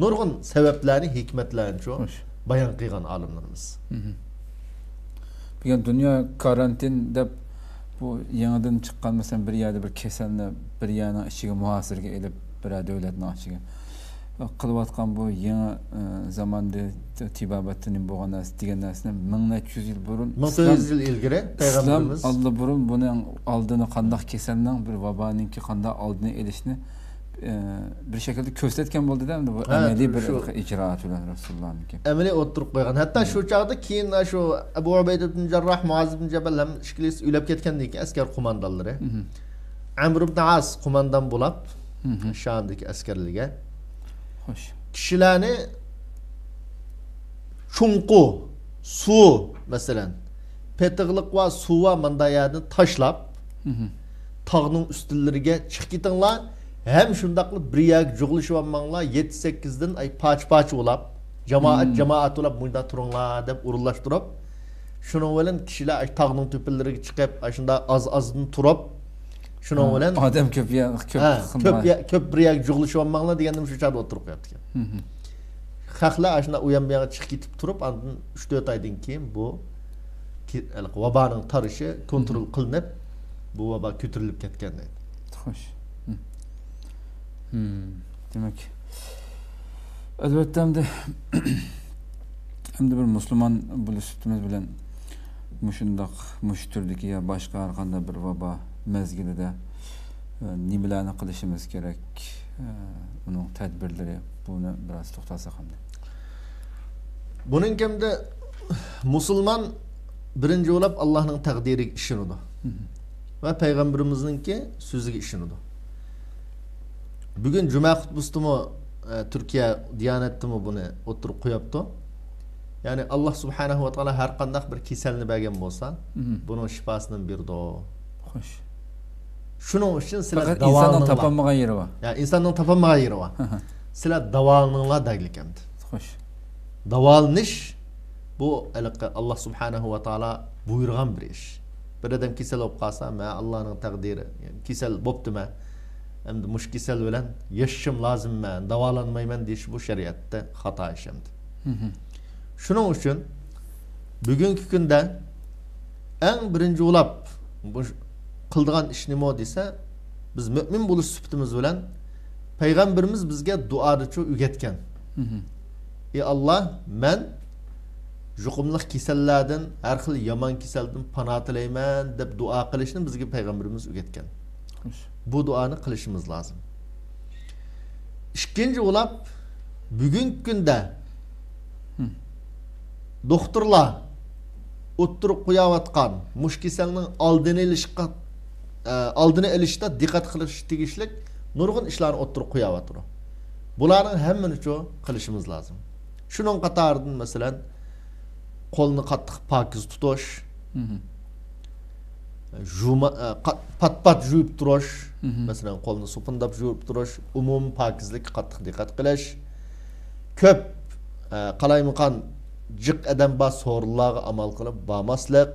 نۇرغۇن سەۋەبلەرنى، ھېكمەتلەرنىچۇ بايان قىلغان ئالىملىرىمىز. بۈگۈن دۇنيا كارانتىن دەپ، بۇ يېڭىدىن چىققان، مەسىلەن، بىر يەردە بىر كېسەلنى بىر يەرنىڭ ئىچىگە مۇھاسىرىگە ئېلىپ، بىرەر دۆلەتنىڭ ئىچىگە. قىلىۋاتقان بۇ يېڭى، ئى، زاماندا تېبابەتتە نېمە بولغان نەرسە دېگەن نەرسىنى مىڭ نەچچە يۈز يىل بۇرۇن مىڭ تۆت يۈز يىل ئىلگىرى پەيغەمبىرىمىز ئىسلام ئاللىبۇرۇن بۇنىڭ ئالدىنى، قانداق كېسەلنىڭ، بىر ۋابانىڭكى قانداق ئالدىنى ئېلىشنى، ئى، بىر شەكىلدە كۆرسەتكەن بولدىدا، ئەمدى بۇ ئەمەلىي بىر ئىجرائات بىلەن رەسۇلۇللانىڭكى. ئەمەلىي ئوتتۇرىغا قويغان. ھەتتا شۇ چاغدا كېيىن شۇ ئەبۇ ئۇبەيدە ئىبن جەرراھ، مۇئاز ئىبن جەبەل ھەم ئىككىلىسى ئۆلۈپ كەتكەندىن كېيىن ئەسكەر قوماندانلىرى ئەمر ئىبن ئاس قوماندان بولاپ شامدىكى ئەسكەرلەرگە خوش. كىشىلەرنى چوڭقۇر سۇ، مەسىلەن، پېتىقلىق ۋە سۇ ۋە ماندا يەردىن تاشلاپ، تاغنىڭ ئۈستۈنلىرىگە چىقىپ كېتىڭلار، ھەم شۇنداقلا بىر يەرگە جۇغلىشىۋالماڭلار، يەتتە سەككىزدىن ئاي پارچە-پارچە بولاپ، جامائەت-جامائەت بولاپ مۇنداق تۇرۇڭلار دەپ ئورۇنلاشتۇرۇپ، شۇنىڭ بىلەن كىشىلەر ئاشۇ تاغنىڭ تۆپىلىرىگە چىقىپ، ئاشۇنداق ئاز-ئازدىن تۇرۇپ، شۇنىڭ بىلەن ئادەم كۆپ يە-، كۆپ ھە، قىلماي. كۆپ يە-، كۆپ بىر يەرگە جۇغلىشىۋالماڭلار دېگەننى شۇ چاغدا ئوتتۇرىغا قويۇپتىكەن. خەقلەر ئاشۇنداق ئۇيان بۇيانغا چىقىپ كېتىپ تۇرۇپ، ئاندىن ئۈچ تۆت ئايدىن كېيىن بۇ كى-، ھېلىقى ۋابانىڭ تارىشى كونترول قىلىنىپ، بۇ ۋابا كۆتۈرۈلۈپ كەتكەن دەيدۇ. خوش. دېمەك، ئەلۋەتتە، ئەمدى ئەمدى بىر مۇسۇلمان بولۇش سۈپىتىمىز بىلەن مۇشۇنداق، مۇشۇ تۈردىكى يا باشقا ھەر قانداق بىر ۋابا مەزگىلىدە، ئە، نېمىلەرنى قىلىشىمىز كېرەك؟ ئە، ئۇنىڭ تەدبىرلىرى، بۇنى بىراز توختالساق ئەمدى. بۇنىڭ كەمدە مۇسۇلمان بىرىنچى بولۇپ ئاللاھنىڭ تەقدىرىگە ئىشىنىدۇ ۋە پەيغەمبىرىمىزنىڭكى سۆزىگە ئىشىنىدۇ. بۈگۈن جۈمە خۇتبىسىدىمۇ، ئە، تۈركىيە دىيانەتتىمۇ بۇنى ئوتتۇرىغا قويۇپتۇ. يەنى، ئاللا سۇبھانەھۇ ۋە تائالا ھەر قانداق بىر كېسەلنى بەرگەن بولسا، بۇنىڭ شىپاسىنى بېرىدۇ. خوش. شۇنىڭ ئۈچۈن سىلەر پەقەت ئىنساننىڭ داۋالىنىڭلار. تاپالمىغان يېرى بار. يا، ئىنساننىڭ تاپالمىغان يېرى بار. سىلەر داۋالىنىڭلار دەگلىك ئەمدى. خوش. داۋالىنىش بۇ ھېلىقى ئاللا سۇبھانەھۇ ۋە تائالا بۇيرۇغان بىر ئىش. بىر ئادەم كېسەل بولۇپ قالسا، مەن ئاللانىڭ تەقدىرى، يەنى كېسەل بوپتىمەن، ئەمدى مۇشۇ كېسەل بىلەن ياشىشىم لازىم، مەن داۋالانمايمەن دېيىش بۇ شەرىئەتتە خاتا ئىش ئەمدى. شۇنىڭ ئۈچۈن بۈگۈنكى كۈندە ئەڭ بىرىنچى بولاپ بۇ قىلىدىغان ئىش نېمە دېسە، بىز مۆمىن بولۇش سۈپىتىمىز بىلەن پەيغەمبىرىمىز بىزگە دۇئادىچۇ ئۆگەتكەن. ئى ئاللا، مەن يۇقۇملۇق كېسەللەردىن، ھەر خىل يامان كېسەلدىن پانا تىلەيمەن دەپ دۇئا قىلىشنى بىزگە پەيغەمبىرىمىز ئۆگەتكەن. بۇ دۇئانى قىلىشىمىز لازىم. ئىككىنچى بولاپ، بۈگۈنكى كۈندە دوختۇرلار ئوتتۇرىغا قويۇۋاتقان مۇشۇ كېسەلنىڭ ئالدىنى ئېلىشقا، ئە، ئالدىنى ئېلىشتا دىققەت قىلىش تېگىشلىك نۇرغۇن ئىشلارنى ئوتتۇرىغا قويۇۋاتىدۇ. بۇلارنىڭ ھەممىنىچۇ قىلىشىمىز لازىم. شۇنىڭ قاتارىدىن، مەسىلەن، قولنى قاتتىق پاكىز تۇتۇش، جۇما-، ئە، قا-، پات-پات جۇيۇپ تۇرۇش، مەسىلەن، قولنى سوپۇنداپ جۇيۇپ تۇرۇش، ئومۇمىي پاكىزلىككە قاتتىق دىققەت قىلىش، كۆپ، ئە، قالايمىقان جىق ئادەم بار سورۇنلارغا ئامال قىلىپ بارماسلىق،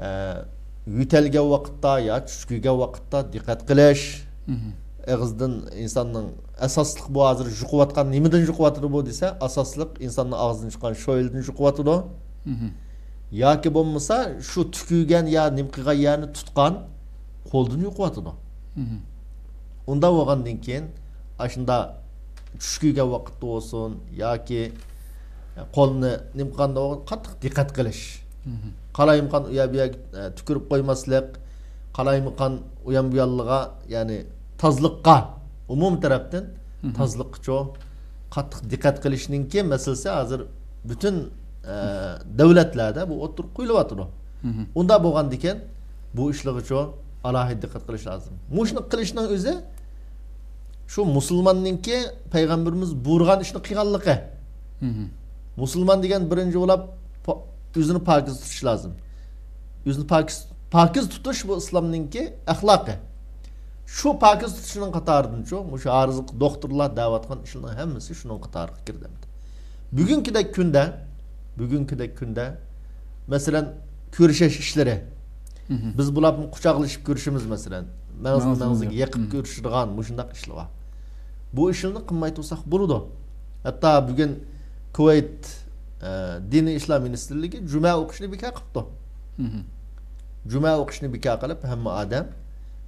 ئە، يۆتەلگەن ۋاقىتتا يا چۈش كۆرگەن ۋاقىتتا دىققەت قىلىش، ئېغىزدىن ئىنساننىڭ ئاساسلىق بۇ ھازىر يۇقۇۋاتقان نېمىدىن يۇقۇۋاتىدۇ بۇ دېسە، ئاساسلىق ئىنساننىڭ ئاغزىدىن چىققان شويلىدىن يۇقۇۋاتىدۇ. ياكى بولمىسا شۇ تۈكۈگەن يا نېمە قىلغان يەرنى تۇتقان قولدىن يۇقۇۋاتىدۇ. ئۇنداق بولغاندىن كېيىن، ئاشۇنداق چۈش كۆرگەن ۋاقىتتا بولسۇن ياكى قولنى نېمە قىلغاندا بولغان قاتتىق دىققەت قىلىش. قالايمىقان ئۇ يەر بۇ يەرگە، ئە، تۈكۈرۈپ قويماسلىق، قالايمىقان ئۇيان بۇيانلىغا، يەنى تازىلىققا، ئومۇمىي تەرەپتىن تازىلىققىچۇ قاتتىق دىققەت قىلىشنىڭكى مەسىلىسى ھازىر پۈتۈن، ئە، دۆلەتلەردە بۇ ئوتتۇرىغا قويۇلۇۋاتىدۇ. ئۇنداق بولغاندىكىن بۇ ئىشلىرىغىچۇ ئالاھىدە دىققەت قىلىش لازىم. مۇشۇنى قىلىشنىڭ ئۆزى شۇ مۇسۇلماننىڭكى پەيغەمبىرىمىز بۇيرۇغان ئىشنى قىلغانلىقى. مۇسۇلمان دېگەن بىرىنچى بولاپ پا-، ئۆزىنى پاكىز تۇتۇش لازىم. ئۆزىنى پاكىز، پاكىز تۇتۇش بۇ ئىسلامنىڭكى ئەخلاقى. شۇ پاكىز تۇتۇشنىڭ قاتارىدىنچۇ مۇشۇ ھازىرقى دوختۇرلار دەۋاتقان ئىشلارنىڭ ھەممىسى شۇنىڭ قاتارىغا كىرىدۇ. بۈگۈنكىدەك كۈندە، بۈگۈنكىدەك كۈندە، مەسىلەن، كۆرۈشۈش ئىشلىرى. بىز بۇلار بىلەن قۇچاقلىشىپ كۆرۈشىمىز، مەسىلەن. مەڭزىدىن مەڭزىگە يېقىپ كۆرۈشىدىغان مۇشۇنداق ئىشلار بار. بۇ ئىشلارنى قىلماي تۇرساق بولىدۇ. ھەتتا بۈگۈن كۇۋەيت، ئە، دىنىي ئىشلار مىنىستىرلىكى جۈمە ئوقۇشنى بىكار قىپتۇ. جۈمە ئوقۇشنى بىكار قىلىپ، ھەممە ئادەم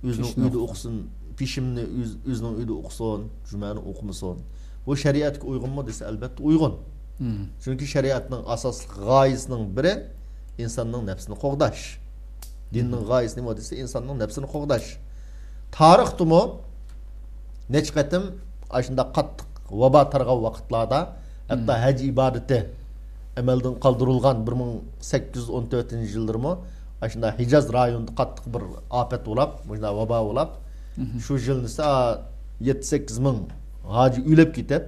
ئۆزىنىڭ ئۆيىدە ئوقۇسۇن، پېشىمنى ئۆز-، ئۆزىنىڭ ئۆيىدە ئوقۇسۇن، جۈمەنى ئوقۇمىسۇن. بۇ شەرىئەتكە ئۇيغۇنمۇ دېسە، ئەلۋەتتە ئۇيغۇن. چۈنكى شەرىئەتنىڭ ئاساسلىق غايىسىنىڭ بىرى ئىنساننىڭ نەپسىنى قوغداش. دىننىڭ غايىسى نېمە دېسە، ئىنساننىڭ نەپسىنى قوغداش. تارىختىمۇ نەچچە قېتىم ئاشۇنداق قاتتىق ۋابا تارىغان ۋاقىتلاردا، ھەتتا ھەج ئىبادىتى ئەمەلدىن قالدۇرۇلغان بىر مىڭ سەككىز يۈز ئون تۆتىنچى يىللىرىمۇ ئاشۇنداق ھىجاز رايونىدا قاتتىق بىر ئاپەت بولاپ، مۇشۇنداق ۋابا بولاپ، شۇ يىلنىسا يەتتە سەككىز مىڭ ھاجى ئۆلۈپ كېتىپ،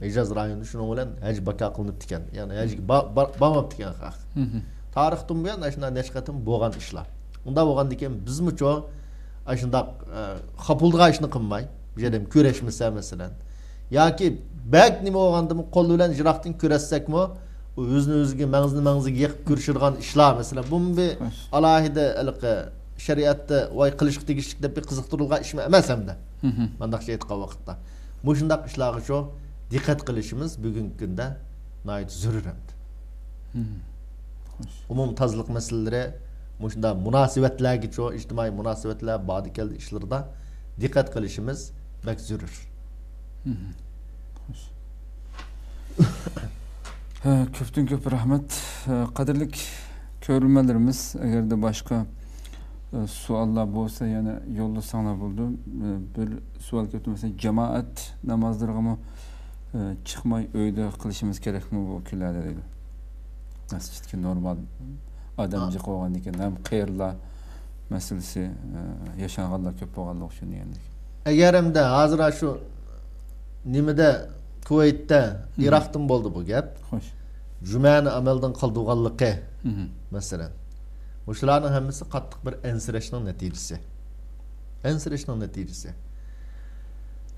ھىجاز رايونىدا شۇنىڭ بىلەن ھەج بىكار قىلىنىپتىكەن. يەنى ھەجگە با-، با-، بارماپتىكەن خەق. تارىختىن بۇيان ئاشۇنداق نەچچە قېتىم بولغان ئىشلار. ئۇنداق بولغاندىكىن بىزمۇچۇ ئاشۇنداق، ئە، خاپا بولىدىغان ئىشنى قىلماي، بىر يەردە كۆرۈشمىسە مەسىلەن. ياكى بەك نېمە بولغاندىمۇ قول بىلەن يىراقتىن كۆرۈشسەكمۇ، ئۇ ئۆزىنى ئۆزىگە، مەڭزىنى مەڭزىگە يېقىپ كۆرۈشىدىغان ئىشلار مەسىلەن. بۇمۇ بىر ئالاھىدە ھېلىقى شەرىئەتتە ۋاي قىلىشقا تېگىشلىك دەپ بىر قىزىقتۇرۇلغان ئىشمۇ ئەمەس ھەمدە. مۇنداقچە ئېيتقان ۋاقىتتا. مۇشۇنداق ئىشلارغىچۇ دىققەت قىلىشىمىز بۈگۈنكى كۈندە ناھايىتى زۆرۈر ئەمدى. ئومۇمىي تازىلىق مەسىلىلىرى، مۇشۇنداق مۇناسىۋەتلەرگىچۇ، ئىجتىمائىي مۇناسىۋەتلەر، باردى كەلدى ئىشلىرىدا دىققەت قىلىشىمىز بەك زۆرۈر. ھە، كۆپتىن كۆپ رەھمەت. ھە، قەدىرلىك كۆرۈرمەنلىرىمىز، ئەگەردە باشقا، ئە، سوئاللار بولسا يەنە يوللىساڭلار بولىدۇ. ئە، بىر سوئال كەپتۇ، مەسىلەن، جامائەت نامازلىرىغىمۇ، ئە، چىقماي ئۆيدە قىلىشىمىز كېرەكمۇ بۇ كۈنلەردە دەيدۇ. مەسچىتكە نورمال ئادەم جىق بولغاندىكىن ھەم قېرىلار مەسىلىسى، ئە، ياشانغانلار كۆپ بولغانلىقى ئۈچۈن دېگەندەك. ئەگەر ئەمدى ھازىر شۇ نېمىدە، كۇۋەيتتە، ئىراقتىن بولدى بۇ گەپ. خوش. جۈمەنى ئەمەلدىن قالدۇرغانلىقى، مەسىلەن. مۇشۇلارنىڭ ھەممىسى قاتتىق بىر ئەنسىرەشنىڭ نەتىجىسى. ئەنسىرەشنىڭ نەتىجىسى.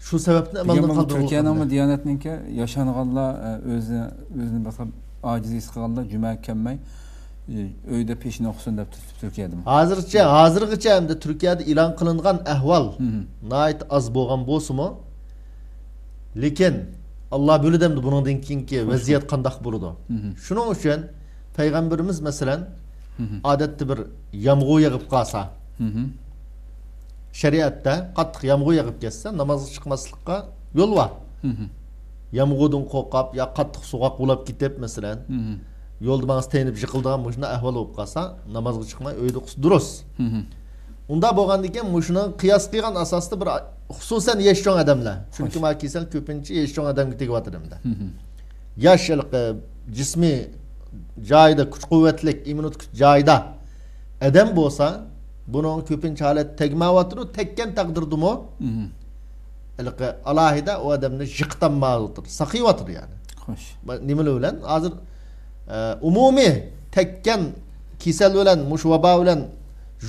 شۇ سەۋەبتىن ئەمەلدىن قالدۇرغانلىقى. تۈركىيەنىڭمۇ دىيانەتنىڭكى ياشانغانلار، ئە، ئۆزىنى، ئۆزىنى باسقان ئاجىز ھېس قىلغانلار جۈمەگە كەلمەي، ئۆيدە پېشىنى ئوقۇسۇن دەپ تۇرۇپتۇ تۈركىيەدىمۇ. ھازىرچە، ھازىرغىچە ئەمدى تۈركىيەدە ئېلان قىلىنغان ئەھۋال ناھايىتى ئاز بولغان بولسىمۇ، لېكىن ئاللا بىلىدۇ ئەمدى بۇنىڭدىن كېيىنكى ۋەزىيەت قانداق بولىدۇ. شۇنىڭ ئۈچۈن پەيغەمبىرىمىز مەسىلەن، ئادەتتە بىر يامغۇر يېغىپ قالسا، شەرىئەتتە قاتتىق يامغۇر يېغىپ كەتسە، نامازغا چىقماسلىققا يول بار. يامغۇردىن قورقۇپ يا قاتتىق سوغۇق بولاپ كېتىپ، مەسىلەن، يولدا ماڭسا تەينىپ يىقىلىدىغان مۇشۇنداق ئەھۋال بولۇپ قالسا، نامازغا چىقماي ئۆيدە ئوقۇسا دۇرۇس. ئۇنداق بولغاندىكىن مۇشۇنىڭ قىياس قىلغان ئاساستا بىر، خۇسۇسەن ياش چوڭ ئادەملەر. چۈنكى ما كېسەل كۆپىنچە ياش چوڭ ئادەمگە تېگىۋاتىدۇ ئەمدى. ياش ھېلىقى جىسمىي جايىدا، كۈچ قۇۋۋەتلىك، ئىممۇنىتېت كۈچ جايىدا ئادەم بولسا، بۇنىڭ كۆپىنچە ھالەت تەگمەيۋاتىدۇ، تەگكەن تەقدىردىمۇ ھېلىقى ئالاھىدە ئۇ ئادەمنى يىقىتالمايۋاتىدۇ، ساقىيىۋاتىدۇ يەنى. خوش. نېمىلەر بىلەن؟ ھازىر، ئە، ئومۇمىي تەگكەن كېسەل بىلەن، مۇشۇ ۋابا بىلەن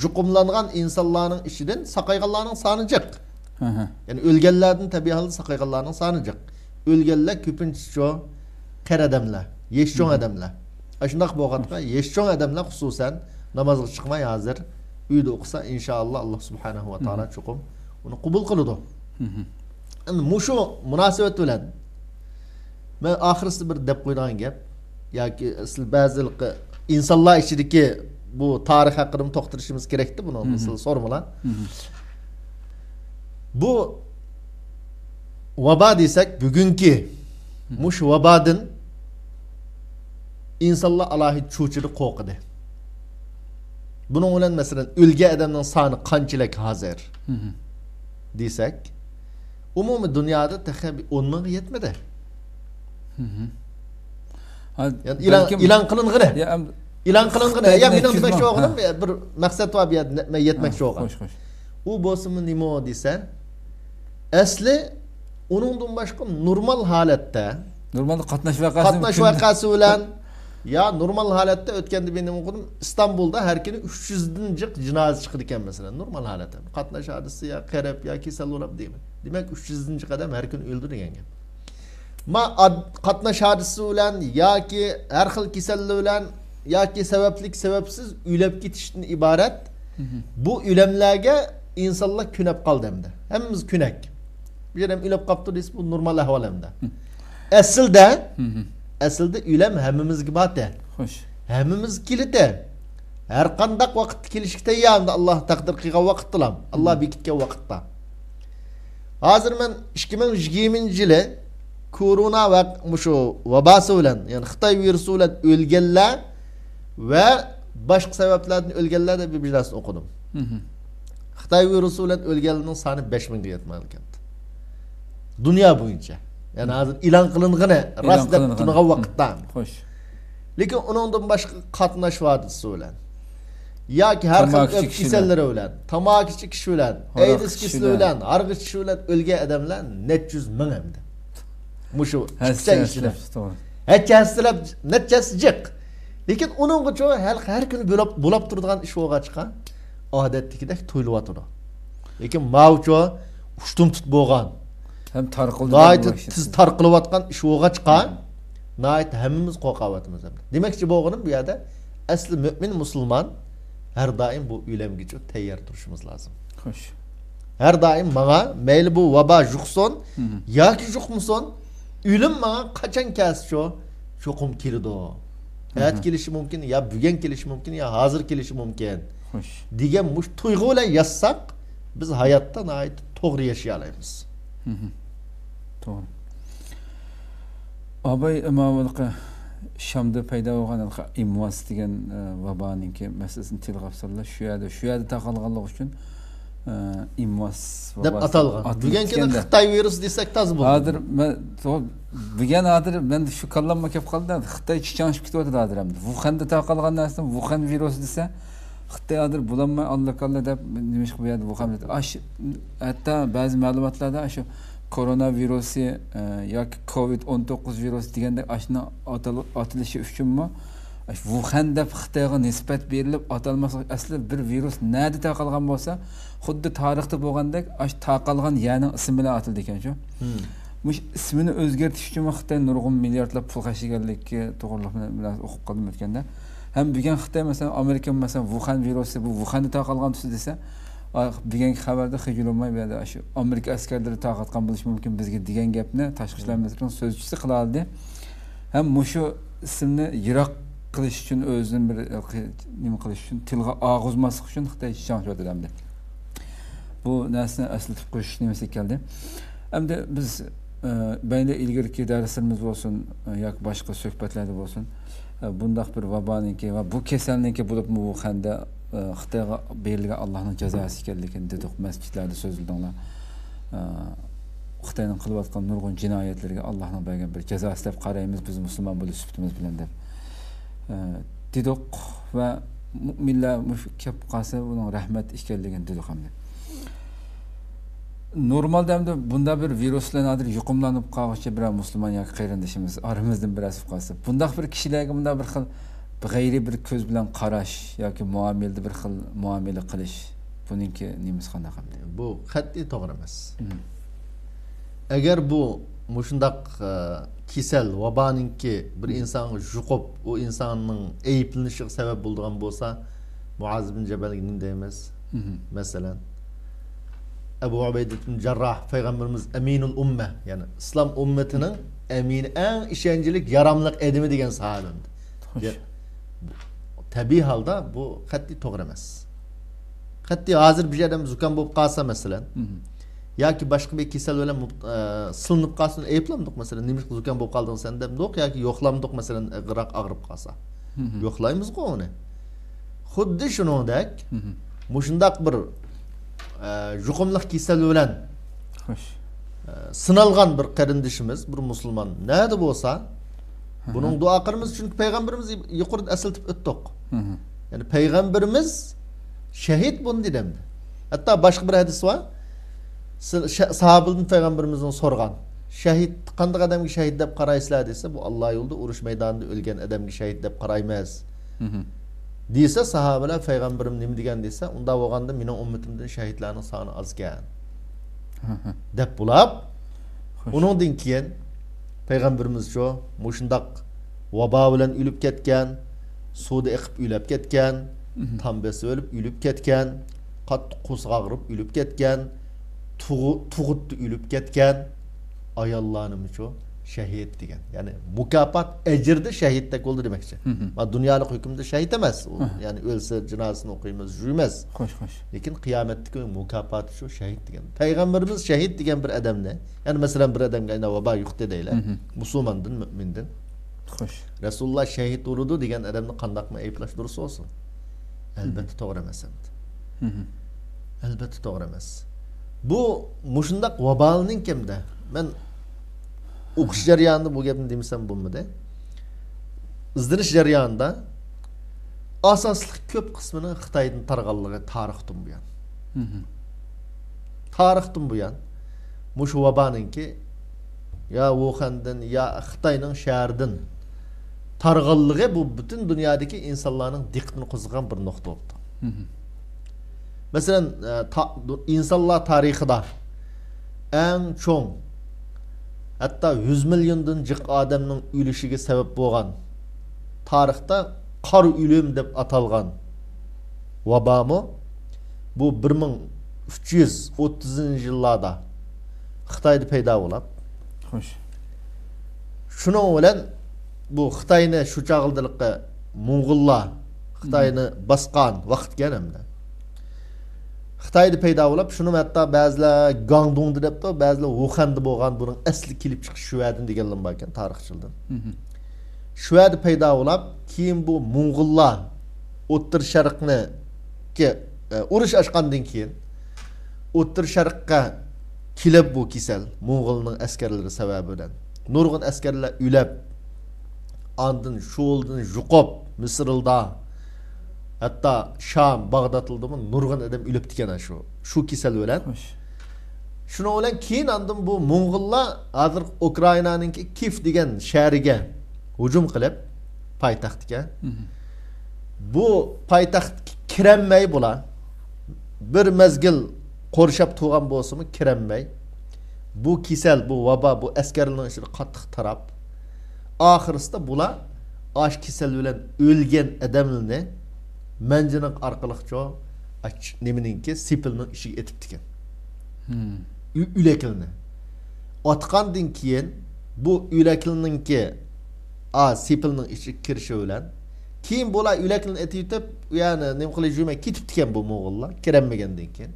يۇقۇملانغان ئىنسانلارنىڭ ئىچىدىن ساقايغانلارنىڭ سانى جىق. يەنى ئۆلگەنلەردىن تەبىئىي ھالدا ساقايغانلارنىڭ سانى جىق. ئۆلگەنلەر كۆپىنچىسى شۇ قېرى ئادەملەر، يېشى چوڭ ئادەملەر. ئاشۇنداق بولغاچقا، يېشى چوڭ ئادەملەر خۇسۇسەن نامازغا چىقماي ھازىر ئۆيدە ئوقۇسا، ئىنشائاللا، ئاللا سۇبھانەھۇ ۋە تائالا چوقۇم ئۇنى قوبۇل قىلىدۇ. ئەمدى مۇشۇ مۇناسىۋەت بىلەن مەن ئاخىرسىدا بىر دەپ قويىدىغان گەپ، ياكى سىز بەزى ئىنسانلار ئىچىدىكى بۇ تارىخ ھەققىدىمۇ توختىلىشىمىز كېرەكتى بۇنىڭ، مىسال سورىمىلا. بۇ ۋابا دېسەك، بۈگۈنكى مۇشۇ ۋابادىن ئىنسانلار ئالاھىدە چۆچۈدى، قورقىدى. بۇنىڭ بىلەن، مەسىلەن، ئۆلگەن ئادەمنىڭ سانى قانچىلىك ھازىر دېسەك، ئومۇمىي دۇنيادا تېخى بىر ئون مىڭغا يەتمىدى. يەنى ئېلان، بەلكىم ئېلان قىلىنغىنى. يا، ئەم، ئېلان قىلىنغىنى. يا، مېنىڭ دېمەكچى بولغىنىم، ھە، بىر مەقسەت بار بۇ يەردە، مەن يەتمەكچى بولغان. خوش، خوش. ئۇ بولسىمۇ نېمە دېسە، ئەسلى ئۇنىڭدىن باشقا نورمال ھالەتتە، نورمالدا قاتناش ۋەقەسى، قاتناش ۋەقەسى بىلەن، يا نورمال ھالەتتە ئۆتكەندە مەن نېمە ئوقۇدۇم، ئىستانبۇلدا ھەر كۈنى ئۈچ يۈزدىن جىق جىنازا چىقىدىكەن، مەسىلەن، نورمال ھالەتتە. قاتناش ھادىسىسى يا قېرىپ يا كېسەل بولاپ دېمەك. دېمەك، ئۈچ يۈزدىن جىق ئادەم ھەر كۈنى ئۆلىدۇ دېگەن گەپ. ما، قاتناش ھادىسىسى بىلەن ياكى ھەر خىل كېسەللىك بىلەن ياكى سەۋەبلىك، سەۋەبسىز ئۆلۈپ كېتىشتىن ئىبارەت. بۇ ئۆلۈملەرگە ئىنسانلار كۆنۈپ قالدى ئەمدى. ھەممىمىز كۆنەك. بىر ئادەم ئۆلۈپ قاپتۇ دېسە، بۇ نورمال ئەھۋال ئەمدى. ئەسلىدە، ئەسلىدە ئۆلۈم ھەممىمىزگە بارتى. خوش. ھەممىمىز كېلىتى. ھەر قانداق ۋاقىتتا كېلىشكە تەييار ئەمدى، ئاللا تەقدىر قىلغان ۋاقىتتىلا، ئاللا بېكىتكەن ۋاقىتتا. ھازىر مەن ئىككى مىڭ يىگىرمىنچى يىلى كورونا ۋە مۇشۇ ۋاباسى بىلەن، يەنى خىتاي ۋىرۇسى بىلەن ئۆلگەنلەر ۋە باشقا سەۋەبلەردىن ئۆلگەنلەر دەپ بىر نەرسىنى ئوقۇدۇم. خىتاي ۋىرۇسى بىلەن ئۆلگەنلەرنىڭ سانى بەش مىڭغا يەتمەيدىكەن. دۇنيا بويىچە. يەنى ھازىر ئېلان قىلىنغىنى، راست دەپ تۇرغان ۋاقىتتا. لېكىن ئۇنىڭدىن باشقا قاتناش ۋاسىتىسى بىلەن ياكى ھەر خىل كېسەللىرى بىلەن، تاماكا چېكىش بىلەن، ئەيدىز كېسىلى بىلەن، ھارغا چىقىش بىلەن ئۆلگەن ئادەملەر نەچچە يۈز مىڭ ئەمدى. مۇشۇ ئىچكى ئىچىدە. ھەسسىلەپ، نەچچە ھەسسىلەپ، نەچچە ھەسسە جىق. لېكىن ئۇنىڭغىچۇ ھەر، ھەر كۈنى بولۇپ، بولۇپ تۇرىدىغان ئىش بولغاچقا، ئادەتتىكىدەك تۇيۇلۇۋاتىدۇ. لېكىن ماۋۇچۇ ئۇشتۇمتۇت بولغان، ھەم تارقىلىدۇ، ناھايىتى تېز تارقىلىۋاتقان ئىش بولغاچقا، ناھايىتى ھەممىمىز قورقۇۋاتىمىز ئەمدى. دېمەكچى بولغىنىم، بۇ يەردە ئەسلى مۆمىن مۇسۇلمان ھەر دائىم بۇ ئۆلۈمگىچۇ تەييار تۇرۇشىمىز لازىم. خوش. ھەر دائىم ماڭا، مەيلى بۇ ۋابا يۇقسۇن ياكى يۇقمىسۇن، ئۆلۈم ماڭا قاچان كەلسىچۇ، چوقۇم كېلىدۇ. ئەتە كېلىشى مۇمكىن، يا بۈگۈن كېلىشى مۇمكىن، يا ھازىر كېلىشى مۇمكىن، خوش، دېگەن مۇشۇ تۇيغۇ بىلەن ياشىساق، بىز ھاياتتا ناھايىتى توغرا ياشىيالايمىز. توغرا. ئاباي، ماۋۇ شامدا پەيدا بولغان ئىمۋاس دېگەن، ئە، ۋابانىڭكى مەسىلىسىنى تىلغا ئاپسىللا، شۇ يەردە، شۇ يەردە تارقالغانلىقى ئۈچۈن، ئە، ئىمۋاس دەپ ۋاباسى ئاتالغان. ئاتىلىپ بۈگۈنكىدە كەتكەندە. خىتاي ۋىرۇسى دېسەك تازا بولىدۇ. ھازىر مەن، تو-، بۈگۈن ھازىر مەن شۇ كاللامغا كەپ قالدى. خىتاي چىچاڭشىپ كېتىۋاتىدۇ ھازىر ئەمدى. ۋۇخەندە تارقالغان نەرسىنى ۋۇخەن ۋىرۇسى دېسە، خىتاي ھازىر بولالماي ئاللىكاللا دەپ، نېمىشقا بۇ يەردە ۋۇخەن دېدى؟ ئاش-، ھەتتا بەزى مەلۇماتلاردا شۇ كورونا ۋىرۇسى، ئە، ياكى كوۋىد ئون توققۇز ۋىرۇسى دېگەندەك ئاشۇنىڭ ئاتىلى-، ئاتىلىشى ئۈچۈنمۇ، ئاشۇ ۋۇخەن دەپ خىتايغا نىسبەت بېرىلىپ ئاتالماسلىق، ئەسلى بىر ۋىرۇس نەدە تارقالغان بولسا، خۇددى تارىختا بولغاندەك، ئاشۇ تارقالغان يەرنىڭ ئىسمى بىلەن ئاتىلىدىكەن شۇ. مۇشۇ ئىسمىنى ئۆزگەرتىش ئۈچۈنمۇ خىتاي نۇرغۇن مىلياردلاپ پۇل خەجلىگەنلىكى توغرىلىق بىلەن ئوقۇپ قالدىم ئۆتكەندە. ھەم بۈگۈن خىتاي، مەسىلەن، ئامېرىكا، مەسىلەن، ۋۇخەن ۋىرۇسى بۇ ۋۇخەندە تارقالغان تۇسى دېسە، ئا، بۈگۈنكى خەۋەردە خىجۇلۇنماي بۇ يەردە شۇ ئامېرىكا ئەسكەرلىرى تارقاتقان بولۇشى مۇمكىن بىزگە دېگەن گەپنى تاشقى ئىشلار مىنىستىرىنىڭ سۆزچىسى قىلالىدى. ھەم مۇشۇ ئىسىمنى يىراق قىلىش ئۈچۈن، ئۆزىدىن بىر، ئە، قى-، نېمە قىلىش ئۈچۈن، تىلغا ئالغۇزماسلىق ئۈچۈن خىتاي چىچاڭشىۋاتىدۇ ئەمدى. بۇ نەرسىنى ئەسلىتىپ قويۇش نېمىسى كەلدى. ئەمدى بىز، ئە، مەيلى ئىلگىرىكى دەرسلىرىمىز بولسۇن، ئە، ياكى باشقا سۆھبەتلەردە بولسۇن، ئە، بۇنداق بىر ۋابانىڭكى ۋە بۇ كېسەلنىڭكى بولۇپمۇ ۋۇخەندە، ئە، خىتايغا بېرىلگەن ئاللاھنىڭ جازاسى ئىكەنلىكىنى دېدۇق، مەسچىتلەردە سۆزلىدىڭلار. ئە، خىتاينىڭ قىلىۋاتقان نۇرغۇن جىنايەتلىرىگە ئاللاھنىڭ بەرگەن بىر جازاسى دەپ قارايمىز بىز مۇسۇلمان بولۇش سۈپىتىمىز بىلەن دەپ، ئە، دېدۇق ۋە مۇئمىنلار مۇشۇ كەپ قالسا بۇنىڭ رەھمەت ئىكەنلىكىنى دېدۇق ئەمدى. نورمالدا ئەمدى بۇنداق بىر ۋىرۇس بىلەن ھازىر يۇقۇملىنىپ قالغۇچى بىرەر مۇسۇلمان ياكى قېرىندىشىمىز ئارىمىزدىن بىرەرسى قالسا، بۇنداق بىر كىشىلەرگە بۇنداق بىر خىل غەيرىي بىر كۆز بىلەن قاراش ياكى مۇئامىلىدە بىر خىل مۇئامىلە قىلىش، بۇنىڭكى نېمىسى قانداق ئەمدى؟ بۇ قەتئىي توغرا ئەمەس. مم. ئەگەر بۇ مۇشۇنداق، ئە، كېسەل، ۋابانىڭكى بىر ئىنسانغا يۇقۇپ، ئۇ ئىنساننىڭ ئەيىبلىنىشىگە سەۋەب بولىدىغان بولسا، مۇئاز بىن جەبەلگە نېمە دەيمىز؟ مم. مەسىلەن، ئەبۇ ئۇبەيدە ئىبن جەرراھ پەيغەمبىرىمىز ئەمىنۇل ئۇممە، يەنى ئىسلام ئۈممىتىنىڭ ئەمىنى، ئەڭ ئىشەنچلىك، ياراملىق ئادىمى دېگەن ساھابەمدى. خوش. يا-، تەبىئىي ھالدا بۇ قەتئىي توغرا ئەمەس. قەتئىي ھازىر بىر ئادەم زۇكام بولۇپ قالسا، مەسىلەن، مم. ياكى باشقا بىر كېسەل بىلەن مۇب-، ئە، سىلىنىپ قالسا، ئەيىبلەمدۇق، مەسىلەن، نېمىشقا زۇكام بولۇپ قالدىڭ سەن دەمدۇق ياكى يوقلامدۇق، مەسىلەن، ئېغىرراق ئاغرىپ قالسا. مم. يوقلايمىزغۇ ئۇنى. خۇددى شۇنىڭدەك، مم. مۇشۇنداق بىر، ئە، يۇقۇملۇق كېسەل بىلەن، خوش. ئە، سىنالغان بىر قېرىندىشىمىز، بىر مۇسۇلمان نەدە بولسا، بۇنىڭ دۇئا قىلىمىز، چۈنكى پەيغەمبىرىمىز يۇقىرىدا ئەسلىتىپ ئۆتتۇق. مم. يەنى پەيغەمبىرىمىز شەھىد بۇنى دېدى ئەمدى. ھەتتا باشقا بىر ھەدىس بار. سى-، شە-، ساھابىلىدىن پەيغەمبىرىمىزنىڭ سورىغان، شەھىد، قانداق ئادەمگە شەھىد دەپ قارايسىلەر دېسە، بۇ ئاللا يولىدا ئۇرۇش مەيدانىدا ئۆلگەن ئادەمگە شەھىد دەپ قارايمىز، مم. دېسە، ساھابىلەر پەيغەمبىرىم نېمە دېگەن دېسە، ئۇنداق بولغاندا مېنىڭ ئۈممىتىمدىن شەھىدلەرنىڭ سانى ئازكەن، مم. دەپ بولۇپ، خوش. ئۇنىڭدىن كېيىن پەيغەمبىرىمىزچۇ مۇشۇنداق ۋابا بىلەن ئۆلۈپ كەتكەن، سۇدا ئېقىپ ئۆلۈپ كەتكەن، مم. تام بېسىۋېلىپ ئۆلۈپ كەتكەن، قاتتىق قورسىقى ئاغرىپ ئۆلۈپ كەتكەن، تۇغۇ-، تۇغۇتتا ئۆلۈپ كەتكەن ئاياللارنىمۇچۇ شەھىد دېگەن. يەنى مۇكاپات ئەجىردە شەھىدتەك بولدى دېمەكچى. مانا دۇنيالىق ھۆكۈمدە شەھىد ئەمەس ئۇ. يەنى ئۆلسە جىنازىسىنى ئوقۇيمىز، جۇيىمىز. خوش، خوش. لېكىن قىيامەتتىكى مۇكاپاتى شۇ شەھىد دېگەن. پەيغەمبىرىمىز شەھىد دېگەن بىر ئادەمنى، يەنى مەسىلەن بىر ئادەمگە ئەينا ۋابا يۇقتى دەيلى. مۇسۇلماندىن، مۆمىندىن. خوش. رەسۇلۇللا شەھىد ئۇرىدۇ دېگەن ئادەمنى قانداقمۇ ئەيىبلەش دۇرۇس بولسۇن؟ ئەلبەتتە توغرا ئەمەس ئەمدى. ئەلبەتتە توغرا ئەمەس. بۇ مۇشۇنداق ۋابالنىڭ كەمدە مەن ئوقۇش جەريانىدا بۇ گەپنى دېمىسەم بولمىدى. ئىزدىنىش جەريانىدا ئاساسلىق كۆپ قىسمىنىڭ خىتايدىن تارىغانلىقى تارىختىن بۇيان. تارىختىن بۇيان مۇشۇ ۋابانىڭكى يا ۋۇخەندىن، يا خىتاينىڭ شەھىرىدىن تارىغانلىقى بۇ پۈتۈن دۇنيادىكى ئىنسانلارنىڭ دىققىتىنى قوزغىغان بىر نۇقتا بوپتۇ. مەسىلەن، ئە، تا-، ئىنسانلار تارىخىدا ئەڭ چوڭ، ھەتتا يۈز مىليوندىن جىق ئادەمنىڭ ئۆلۈشىگە سەۋەب بولغان، تارىختا قارا ئۆلۈم دەپ ئاتالغان ۋابامۇ بۇ بىر مىڭ ئۈچ يۈز ئوتتۇزىنچى يىللاردا خىتايدا پەيدا بولۇپ، خوش. شۇنىڭ بىلەن بۇ خىتاينى شۇ چاغلىقى موڭغۇللار خىتاينى باسقان ۋاقىتكەن ئەمدى. خىتايدا پەيدا بولۇپ، شۇنى ھەتتا بەزىلەر گاڭدۇڭدا دەپتۇ، بەزىلەر ۋۇخەندە بولغان، بۇنىڭ ئەسلى كېلىپ چىقىشى شۇ يەردىن دېگەنلەرمۇ باركەن تارىخچىلاردىن. شۇ يەردە پەيدا بولۇپ، كېيىن بۇ موڭغۇللار ئوتتۇرا شەرقنى، ئە، ئۇرۇش ئاچقاندىن كېيىن، ئوتتۇرا شەرققە كېلىپ بۇ كېسەل، موڭغۇلنىڭ ئەسكەرلىرى سەۋەبى بىلەن نۇرغۇن ئەسكەرلەر ئۆلۈپ، ئاندىن شۇ يولدىن يۇقۇپ، مىسىرلىدا، ھەتتا شام، باغدادلىدىمۇ نۇرغۇن ئادەم ئۆلۈپتىكەن شۇ، شۇ كېسەل بىلەن. خوش. شۇنىڭ بىلەن كېيىن ئاندىن بۇ موڭغۇللار ھازىر ئۇكرائىنانىڭكى كىيېف دېگەن شەھىرىگە ھۇجۇم قىلىپ، پايتەختكە. بۇ پايتەختكە كىرەلمەي بۇلار. بىر مەزگىل قورشاپ تۇرغان بولسىمۇ كىرەلمەي. بۇ كېسەل، بۇ ۋابا، بۇ ئەسكەرلەرنىڭ ئىچىدە قاتتىق تاراپ، ئاخىرسىدا بۇلار ئاش كېسەل بىلەن ئۆلگەن ئادەملىرىنى مەنجىنىڭ ئارقىلىقچۇ، ئاچ-، نېمىنىڭكى، سېپىلنىڭ ئىچىگە ئېتىپتىكەن. ئۆ-، ئۆلەكلىنى. ئاتقاندىن كېيىن بۇ ئۆلەكلىنىڭكى، ئا، سېپىلنىڭ ئىچىگە كىرىشى بىلەن، كېيىن بۇلار ئۆلەكلىنى ئېتىۋېتىپ، يەنى نېمە قىلىش يۈرمەي كېتىپتىكەن بۇ موڭغۇللار، كىرەلمىگەندىن كېيىن.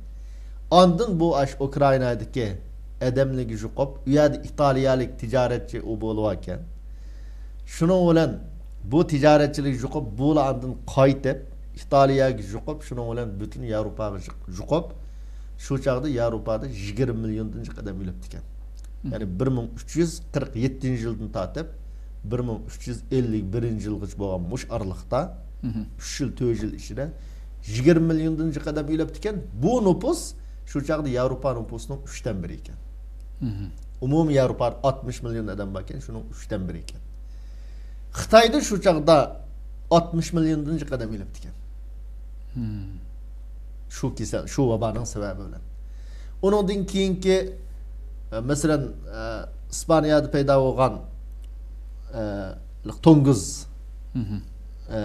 ئاندىن بۇ ئاش ئۇكرائىنادىكى ئادەملەرگە يۇقۇپ، ئۇ يەردە ئىتالىيەلىك تىجارەتچى ئۇ بولۇۋالغان. شۇنىڭ بىلەن بۇ تىجارەتچىلەر يۇقۇپ، بۇلار ئاندىن قايتىپ، ئىتالىيەگە يۇقۇپ، شۇنىڭ بىلەن پۈتۈن ياۋروپاغا يۇق-، يۇقۇپ، شۇ چاغدا ياۋروپادا يىگىرمە مىليوندىن جىق ئادەم ئۆلۈپتىكەن. يەنى بىر مىڭ ئۈچ يۈز قىرىق يەتتىنچى يىلدىن تارتىپ، بىر مىڭ ئۈچ يۈز ئەللىك بىرىنچى يىلغىچە بولغان مۇشۇ ئارىلىقتا، ئۈچ يىل، تۆت يىل ئىچىدە يىگىرمە مىليوندىن جىق ئادەم ئۆلۈپتىكەن. بۇ نوپۇس شۇ چاغدا ياۋروپا نوپۇسىنىڭ ئۈچتىن بىرى ئىكەن. ئومۇمىي ياۋروپادا ئاتمىش مىليون ئادەم بار ئىكەن، شۇنىڭ ئۈچتىن بىرى ئىكەن. خىتايدا شۇ چاغدا ئاتمىش مىليوندىن جىق ئادەم ئۆلۈپتىكەن. شۇ كېسەل، شۇ ۋابانىڭ سەۋەبى بىلەن. ئۇنىڭدىن كېيىنكى، ئە، مەسىلەن، ئە، ئىسپانىيەدە پەيدا بولغان، ئە، توڭگۇز، ئە،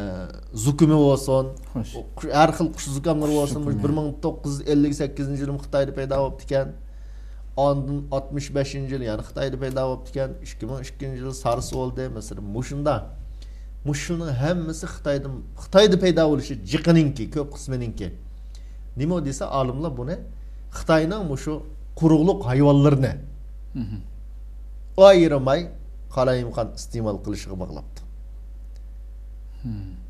زۇكۇمى بولسۇن، خوش. ھەر خىل قۇش زۇكاملىرى بولسۇن، بىر مىڭ توققۇز يۈز ئەللىك سەككىزىنچى يىلى خىتايدا پەيدا بولۇپتىكەن. ئاندىن ئاتمىش بەشىنچى يىلى يەنە خىتايدا پەيدا بولۇپتىكەن. ئىككى مىڭ ئىككىنچى يىلى سارس بولدى. مەسىلەن، مۇشۇنداق. مۇشۇنىڭ ھەممىسى خىتايدىن، خىتايدا پەيدا بولۇشى جىقىنىڭكى، كۆپ قىسمىنىڭكى. نېمە دېسە، ئالىملار بۇنى خىتاينىڭ مۇشۇ قۇرۇقلۇق ھايۋانلىرىنى ئايرىماي، قالايمىقان ئىستېمال قىلىشىغا باغلاپتۇ.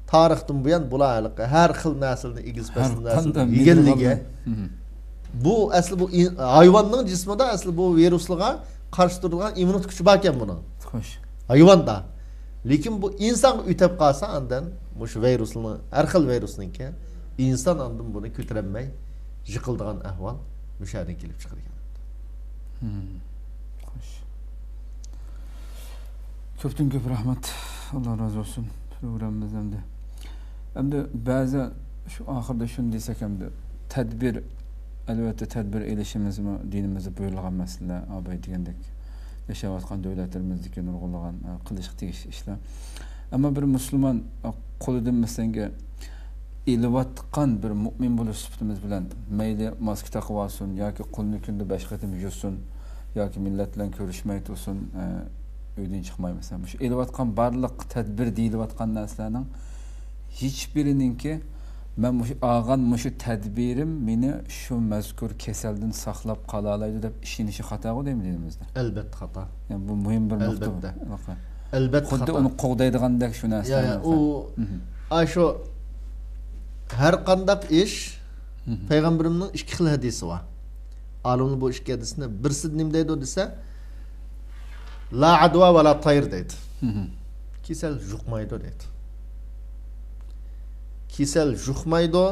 تارىختىن بۇيان بۇلار ھېلىقى ھەر خىل نەرسىلەرنى، ئېگىز پەسلى نەرسىلەرنى يېگەنلىكى، بۇ ئەسلى بۇ ئىن-، ھايۋاننىڭ جىسمىدا ئەسلى بۇ ۋىرۇسلارغا قارشى تۇرىدىغان ئىممۇنىتېت كۈچى باركەن بۇنىڭ. خوش. ھايۋاندا. لېكىن بۇ ئىنسانغا ئۆتۈپ قالسا، ئاندىن مۇشۇ ۋىرۇسنىڭ، ھەر خىل ۋىرۇسنىڭكى، ئىنسان ئاندىن بۇنى كۆتۈرەلمەي يىقىلىدىغان ئەھۋال مۇشۇ يەردىن كېلىپ چىقىدىكەن. خوش. كۆپتىن كۆپ رەھمەت. ئاللا رازى بولسۇن. پروگراممىمىز ئەمدى. ئەمدى بەزى شۇ ئاخىردا شۇنى دېسەك ئەمدى. تەدبىر، ئەلۋەتتە تەدبىر ئېلىشىمىزمۇ دىنىمىزدا بۇيرۇلغان مەسىلە، ئاباي دېگەندەك. ياشاۋاتقان دۆلەتلىرىمىزدىكى نۇرغۇنلىغان، ئە، قىلىشقا تېگىشلىك ئىشلار. ئەمما بىر مۇسۇلمان، ئە، قولىدىن مەسىلەنگە ئېلىۋاتقان بىر مۇئمىن بولۇش سۈپىتىمىز بىلەن مەيلى ماسكا تاقىۋالسۇن ياكى قولىنى كۈندە بەش قېتىم يۇسۇن ياكى مىللەت بىلەن كۆرۈشمەي تۇرسۇن، ئە، ئۆيدىن چىقمايمىز. مۇشۇ ئېلىۋاتقان بارلىق تەدبىر دېيىلىۋاتقان نەرسىلەرنىڭ ھېچ بىرىنىڭكى مەن مۇشۇ ئالغان مۇشۇ تەدبىرىم مېنى شۇ مەزكۇر كېسەلدىن ساقلاپ قالالايدۇ دەپ ئىشىنىشى خاتاغۇ دەيمەن دىنىمىزدە. ئەلبەتتە خاتا. يەنى بۇ مۇھىم بىر نۇقتا. ئەلبەتتە. ئەلبەتتە خۇددى خاتا. ئۇنى قوغدايدىغاندەك شۇ يا، يا، نەرسىلەرنى. ئۇ، مھم. ئاشۇ ھەر قانداق ئىش، مھم. پەيغەمبىرىمنىڭ ئىككى خىل ھەدىسى بار. ئالىملار بۇ ئىككى ھەدىسنى بىرسىدە نېمە دەيدۇ دېسە، لا عدوى ولا طير دەيدۇ. مھم. كېسەل يۇقمايدۇ دەيدۇ. كېسەل يۇقمايدۇ.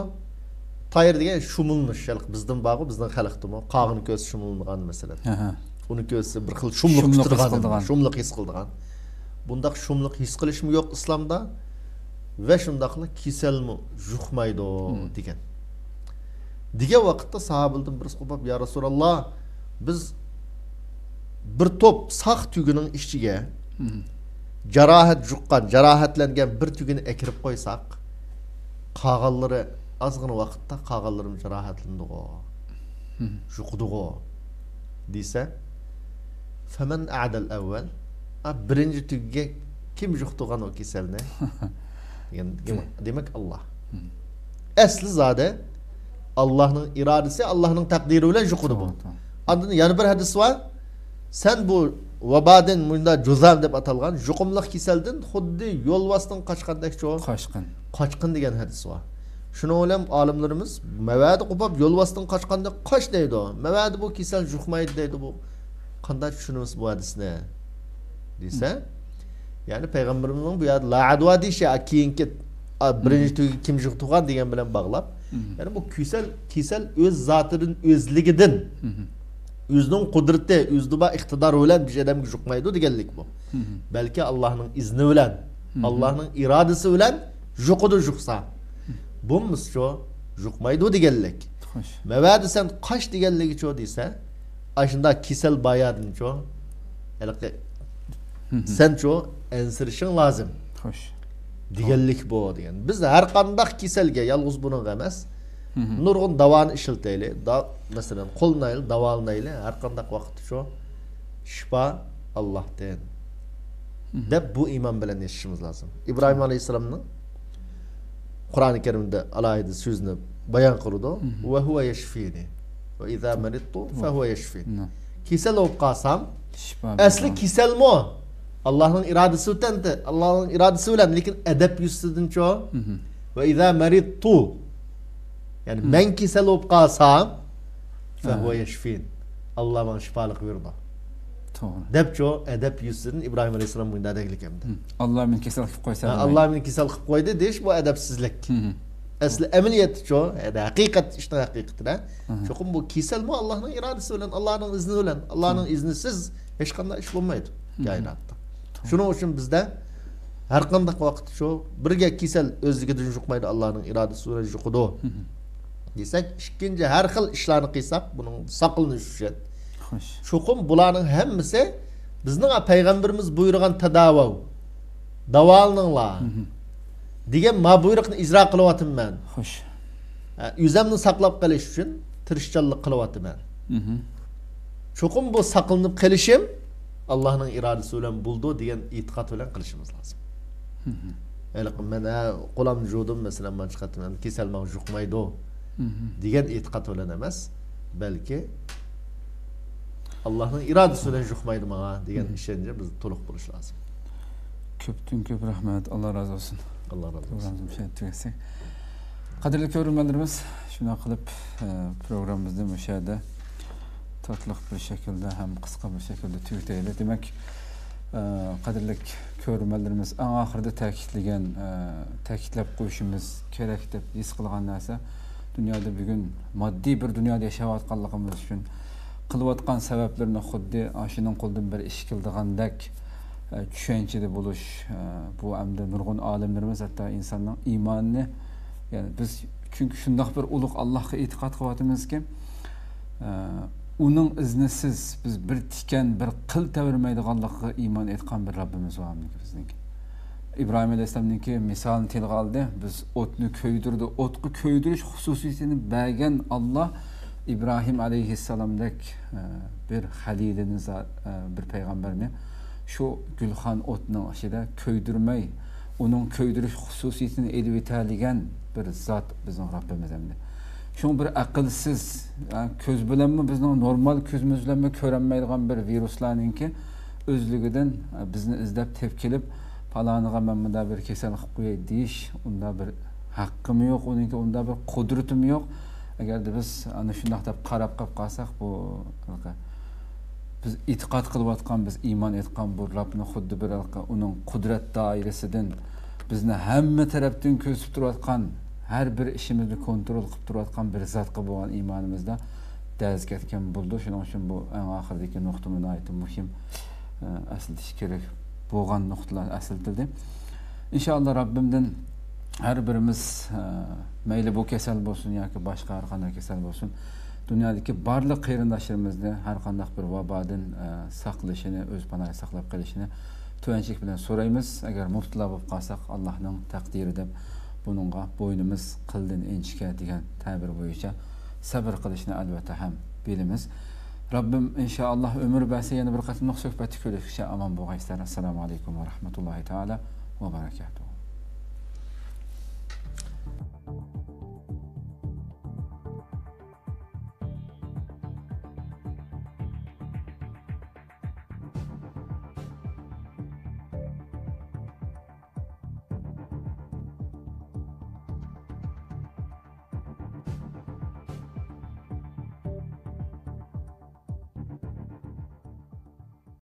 تاير دېگەن شۇمۇلنىش، ھېلىقى بىزدىن بارغۇ، بىزنىڭ خەلقتىمۇ قاغىنى كۆرسە شۇمۇلىنىغان مەسىلەن. ھە، ھە. ئۇنى كۆرسە بىر خىل شۇملۇق شۇملۇق ھېس تۇتىدىغان، قىلىدىغان. شۇملۇق ھېس قىلىدىغان. بۇنداق شۇملۇق ھېس قىلىشمۇ يوق ئىسلامدا. ۋە شۇنداقلا كېسەلمۇ يۇقمايدۇ مم. دېگەن. دېگەن ۋاقىتتا ساھابىلەردىن بىرسى قوپۇپ، يا رەسۇلاللا، بىز بىر توپ ساق تۈگىنىڭ ئىچىگە مم. جاراھەت يۇققان، جاراھەتلەنگەن بىر تۈگىنى ئەكىرىپ قويساق، قالغانلىرى ئازغىنە ۋاقىتتا قالغانلىرىمۇ جاراھەتلىنىدىغۇ، مم. يۇقىدىغۇ دېسە، فەمەن ئەدەل ئەۋۋەل، ئا، بىرىنچى تۈگىگە كىم يۇقتۇرغان ئۇ كېسەلنى؟ دېگەن، دېمەك، دېمەك، ئاللا. مم. ئەسلى زادى ئاللانىڭ ئىرادىسى، ئاللانىڭ تەقدىرى بىلەن يۇقىدۇ بۇ. توغرا، توغرا. ئاندىن يەنە بىر ھەدىس بار. سەن بۇ ۋابادىن مۇندا جۇزام دەپ ئاتالغان يۇقۇملۇق كېسەلدىن خۇددى يولۋاستىن قاچقاندەكچۇ. قاچقىن. قاچقىن دېگەن ھەدىس بار. شۇنىڭ بىلەن ئالىملىرىمىز مەۋەدە قوپۇپ يولۋاستىن قاچقاندەك قاچ دەيدۇ. مەۋەدە بۇ كېسەل يۇقمايدۇ دەيدۇ. بۇ قانداق چۈشىنىمىز بۇ ھەدىسنى دېسە، مم. يەنى پەيغەمبىرىمىزنىڭ بۇ يەردە لا ئەدۋا دېيىشى، ئا، كېيىنكى، ئا، بىرىنچى مم. تۈگىگە كىم يۇقتۇرغان دېگەن بىلەن باغلاپ، مم. يەنى بۇ كېسەل، كېسەل ئۆز زاتىدىن، ئۆزلۈكىدىن، مم. ئۆزىنىڭ قۇدرىتى، ئۆزىدە بار ئىقتىدار بىلەن بىر ئادەمگە يۇقمايدۇ دېگەنلىك بۇ. مم. بەلكى ئاللانىڭ ئىزنى بىلەن، مم. ئاللانىڭ ئىرادىسى بىلەن يۇقىدۇ يۇقسا. مم. بولمىسىچۇ، يۇقمايدۇ دېگەنلىك. خوش. مەۋەدە سەن قاچ دېگەنلىكىچۇ دېسە، ئاشۇنداق كېسەل بايادىنچۇ، ھېلىقى مم. سەنچۇ ئەنسىرىشىڭ لازىم. خوش. دېگەنلىك بۇ دېگەن. بىز ھەر قانداق كېسەلگە، يالغۇز بۇنىڭغا ئەمەس، مم. نۇرغۇن داۋانى ئىشلىتەيلى. دا-، مەسىلەن، قوللىنايلى، داۋالىنايلى. ھەر قانداق ۋاقىتتا شۇ شىپا ئاللاھتىن مم. دەپ بۇ ئىمان بىلەن ياشىشىمىز لازىم. ئىبراھىم ئەلەيھىسسالامنىڭ قۇرئانى كەرىمدە ئالاھىدە سۆزىنى بايان قىلىدۇ. مم. ۋە ھۇۋە يەشفىنى. ۋە ئىزا مەرىدتۇ فەھۇۋە يەشفىن. نعم. كېسەل بولۇپ قالسام، شىپا ئەسلى بېرىدۇ. كېسەلمۇ ئاللانىڭ ئىرادىسى بىلەن، ئاللانىڭ ئىرادىسى بىلەن، لېكىن ئەدەپ يۈزىسىدىنچۇ؟ مم. ۋە ئىزا مەرىدتۇ. يەنى مم. مەن كېسەل بولۇپ قالسام، فەھۇۋە ھە. يەشفىن. ئاللا ماڭا شىپالىق بېرىدۇ. توغرا. دەپچۇ، ئەدەپ يۈزىسىدىن ئىبراھىم ئەلەيھىسسالام مۇنداق دەگلىك ئەمدى. مم. ئاللا مېنى كېسەل قىلىپ قويسا ھە، دېمەيدۇ. ئاللا مېنى كېسەل قىلىپ قويدى دېيىش بۇ ئەدەپسىزلىك. مم. ئەسلى ئەمەلىيەتتىچۇ، يەنى ھەقىقەت، ئىشنىڭ ھەقىقىتىدە. مم. چوقۇم بۇ كېسەلمۇ ئاللانىڭ ئىرادىسى بىلەن، ئاللانىڭ ئىزنى بىلەن، ئاللانىڭ مم. ئىزنىسىز ھېچقانداق ئىش بولمايدۇ مم. كائىناتتا. توغرا. شۇنىڭ ئۈچۈن بىزدە ھەر قانداق ۋاقىتتا شۇ بىرگە كېسەل ئۆزلۈكىدىن يۇقمايدۇ، ئاللانىڭ ئىرادىسى بىلەن يۇقىدۇ مم. دېسەك، ئىككىنچى ھەر خىل ئىشلارنى قىلساق، بۇنىڭ ساقلىنىش ئۈچۈن. خوش. چوقۇم بۇلارنىڭ ھەممىسى بىزنىڭ پەيغەمبىرىمىز بۇيرۇغان تاداۋاۋ، داۋالىنىڭلار مم. دېگەن ما بۇيرۇقنى ئىجرا قىلىۋاتىمەن. خوش. ھە، ئۆزۈمنى ساقلاپ قېلىش ئۈچۈن تىرىشچانلىق قىلىۋاتىمەن. مم. چوقۇم بۇ ساقلىنىپ قېلىشىم ئاللانىڭ ئىرادىسى بىلەن بولىدۇ دېگەن ئېتىقاد بىلەن قىلىشىمىز لازىم. مم. ھېلىقى مەن، ھە، قولامنى جۇدۇم، مەسىلەن، مانا چىقاتتىم، ئەمدى كېسەل ماڭا يۇقمايدۇ مم. دېگەن ئېتىقاد بىلەن ئەمەس، بەلكى ئاللانىڭ ئىرادىسى بىلەن يۇقمايدۇ ماڭا دېگەن مم. ئىشەنچ بىز تولۇق بولۇش لازىم. كۆپتىن كۆپ رەھمەت، ئاللا رازى بولسۇن. ئاللا رازى بولسۇن. پروگراممىمىز مۇشۇ يەردە تۈگەتسەك. قەدىرلىك كۆرۈرمەنلىرىمىز، شۇنداق قىلىپ، ئە، پروگراممىمىزنى مۇشۇ يەردە تاتلىق بىر شەكىلدە ھەم قىسقا بىر شەكىلدە تۈگىتەيلى. دېمەك، ئە، قەدىرلىك كۆرۈرمەنلىرىمىز، ئەڭ ئاخىرىدا تەكىتلىگەن، ئە، تەكىتلەپ قويۇشىمىز كېرەك دەپ ھېس قىلغان نەرسە، دۇنيادا بۈگۈن ماددىي بىر دۇنيادا ياشاۋاتقانلىقىمىز ئۈچۈن قىلىۋاتقان سەۋەبلىرىنى خۇددى ئاشۇنىڭ قولىدىن بىر ئىش كېلىدىغاندەك، ئە، چۈشەنچىدە بولۇش، ئە، بۇ ئەمدى نۇرغۇن ئالىملىرىمىز ھەتتا ئىنساننىڭ ئىمانىنى، يەنى بىز چۈنكى شۇنداق بىر ئۇلۇغ ئاللاھقا ئېتىقاد قىلىۋاتىمىزكى، ئە، ئۇنىڭ ئىزنىسىز بىز بىر تىكەن، بىر قىل تەۋرىمەيدىغانلىقىغا ئىمان ئېيتقان بىر رەببىمىز بار بىزنىڭكى. ئىبراھىم ئەلەيھىسسالامنىڭكى مىسالىنى تىلغا ئالدى. بىز ئوتنى كۆيدۈردى. ئوتقا كۆيدۈرۈش خۇسۇسىيىتىنى بەرگەن ئاللا ئىبراھىم ئەلەيھىسسالامدەك، ئە، بىر خەلىلىنى زا-، ئە، بىر پەيغەمبەرنى شۇ گۈلخان ئوتنىڭ ئىچىدە كۆيدۈرمەي، ئۇنىڭ كۆيدۈرۈش خۇسۇسىيىتىنى ئېلىۋېتەلىگەن بىر زات بىزنىڭ رەببىمىز ئەمدى. شۇڭا بىر ئەقىلسىز، ھە، كۆز بىلەنمۇ، بىزنىڭ نورمال كۆزىمىز بىلەنمۇ كۆرەلمەيدىغان بىر ۋىرۇسلارنىڭكى ئۆزلۈكىدىن، ھە، بىزنى ئىزدەپ تېپىپ كېلىپ، پالانىغا مەن مۇنداق بىر كېسەل قىلىپ قوياي دېيىش، ئۇنداق بىر ھەققىمۇ يوق، ئۇنىڭكى ئۇنداق بىر قۇدرىتىمۇ يوق. ئەگەردە بىز ئانا شۇنداق دەپ قاراپ قېلىپ قالساق، بۇ بىز ئېتىقاد قىلىۋاتقان، بىز ئىمان ئېيتقان بۇ رەبنى خۇددى بىر ھېلىقى ئۇنىڭ قۇدرەت دائىرىسىدىن بىزنى ھەممە تەرەپتىن كۆزىتىپ تۇرۇۋاتقان، ھەر بىر ئىشىمىزنى كونترول قىلىپ تۇرۇۋاتقان بىر زاتقا بولغان ئىمانىمىزدا دەز كەتكەن بولىدۇ. شۇنىڭ ئۈچۈن بۇ ئەڭ ئاخىرىدىكى نۇقتىمۇ ناھايىتى مۇھىم، ئە، ئەسلىتىش كېرەك بولغان نۇقتىلار ئەسلىتىلدى. ئىنشائاللا، رەببىمدىن ھەر بىرىمىز، ئە، مەيلى بۇ كېسەل بولسۇن ياكى باشقا ھەر قانداق كېسەل بولسۇن، دۇنيادىكى بارلىق قېرىنداشلىرىمىزنى ھەر قانداق بىر ۋابادىن، ئە، ساقلىشىنى، ئۆز پاناھىدا ساقلاپ قېلىشىنى تۆۋەنچىلىك بىلەن سورايمىز. ئەگەر مۇپتىلا بولۇپ قالساق، ئاللاھنىڭ تەقدىرى دەپ، بۇنىڭغا بوينىمىز قىلدىن ئىنچىكە دېگەن تەبىر بويىچە سەبىر قىلىشنى ئەلۋەتتە ھەم بىلىمىز. رەببىم ئىنشائاللا ئۆمۈر بەرسە، يەنە بىر قېتىملىق سۆھبەتتە كۆرۈشكىچە ئامان بولغايسىلەر. ئەسسالامۇ ئەلەيكۇم ۋە رەھمەتۇللاھى تائالا ۋە بەرەكاتۇھ.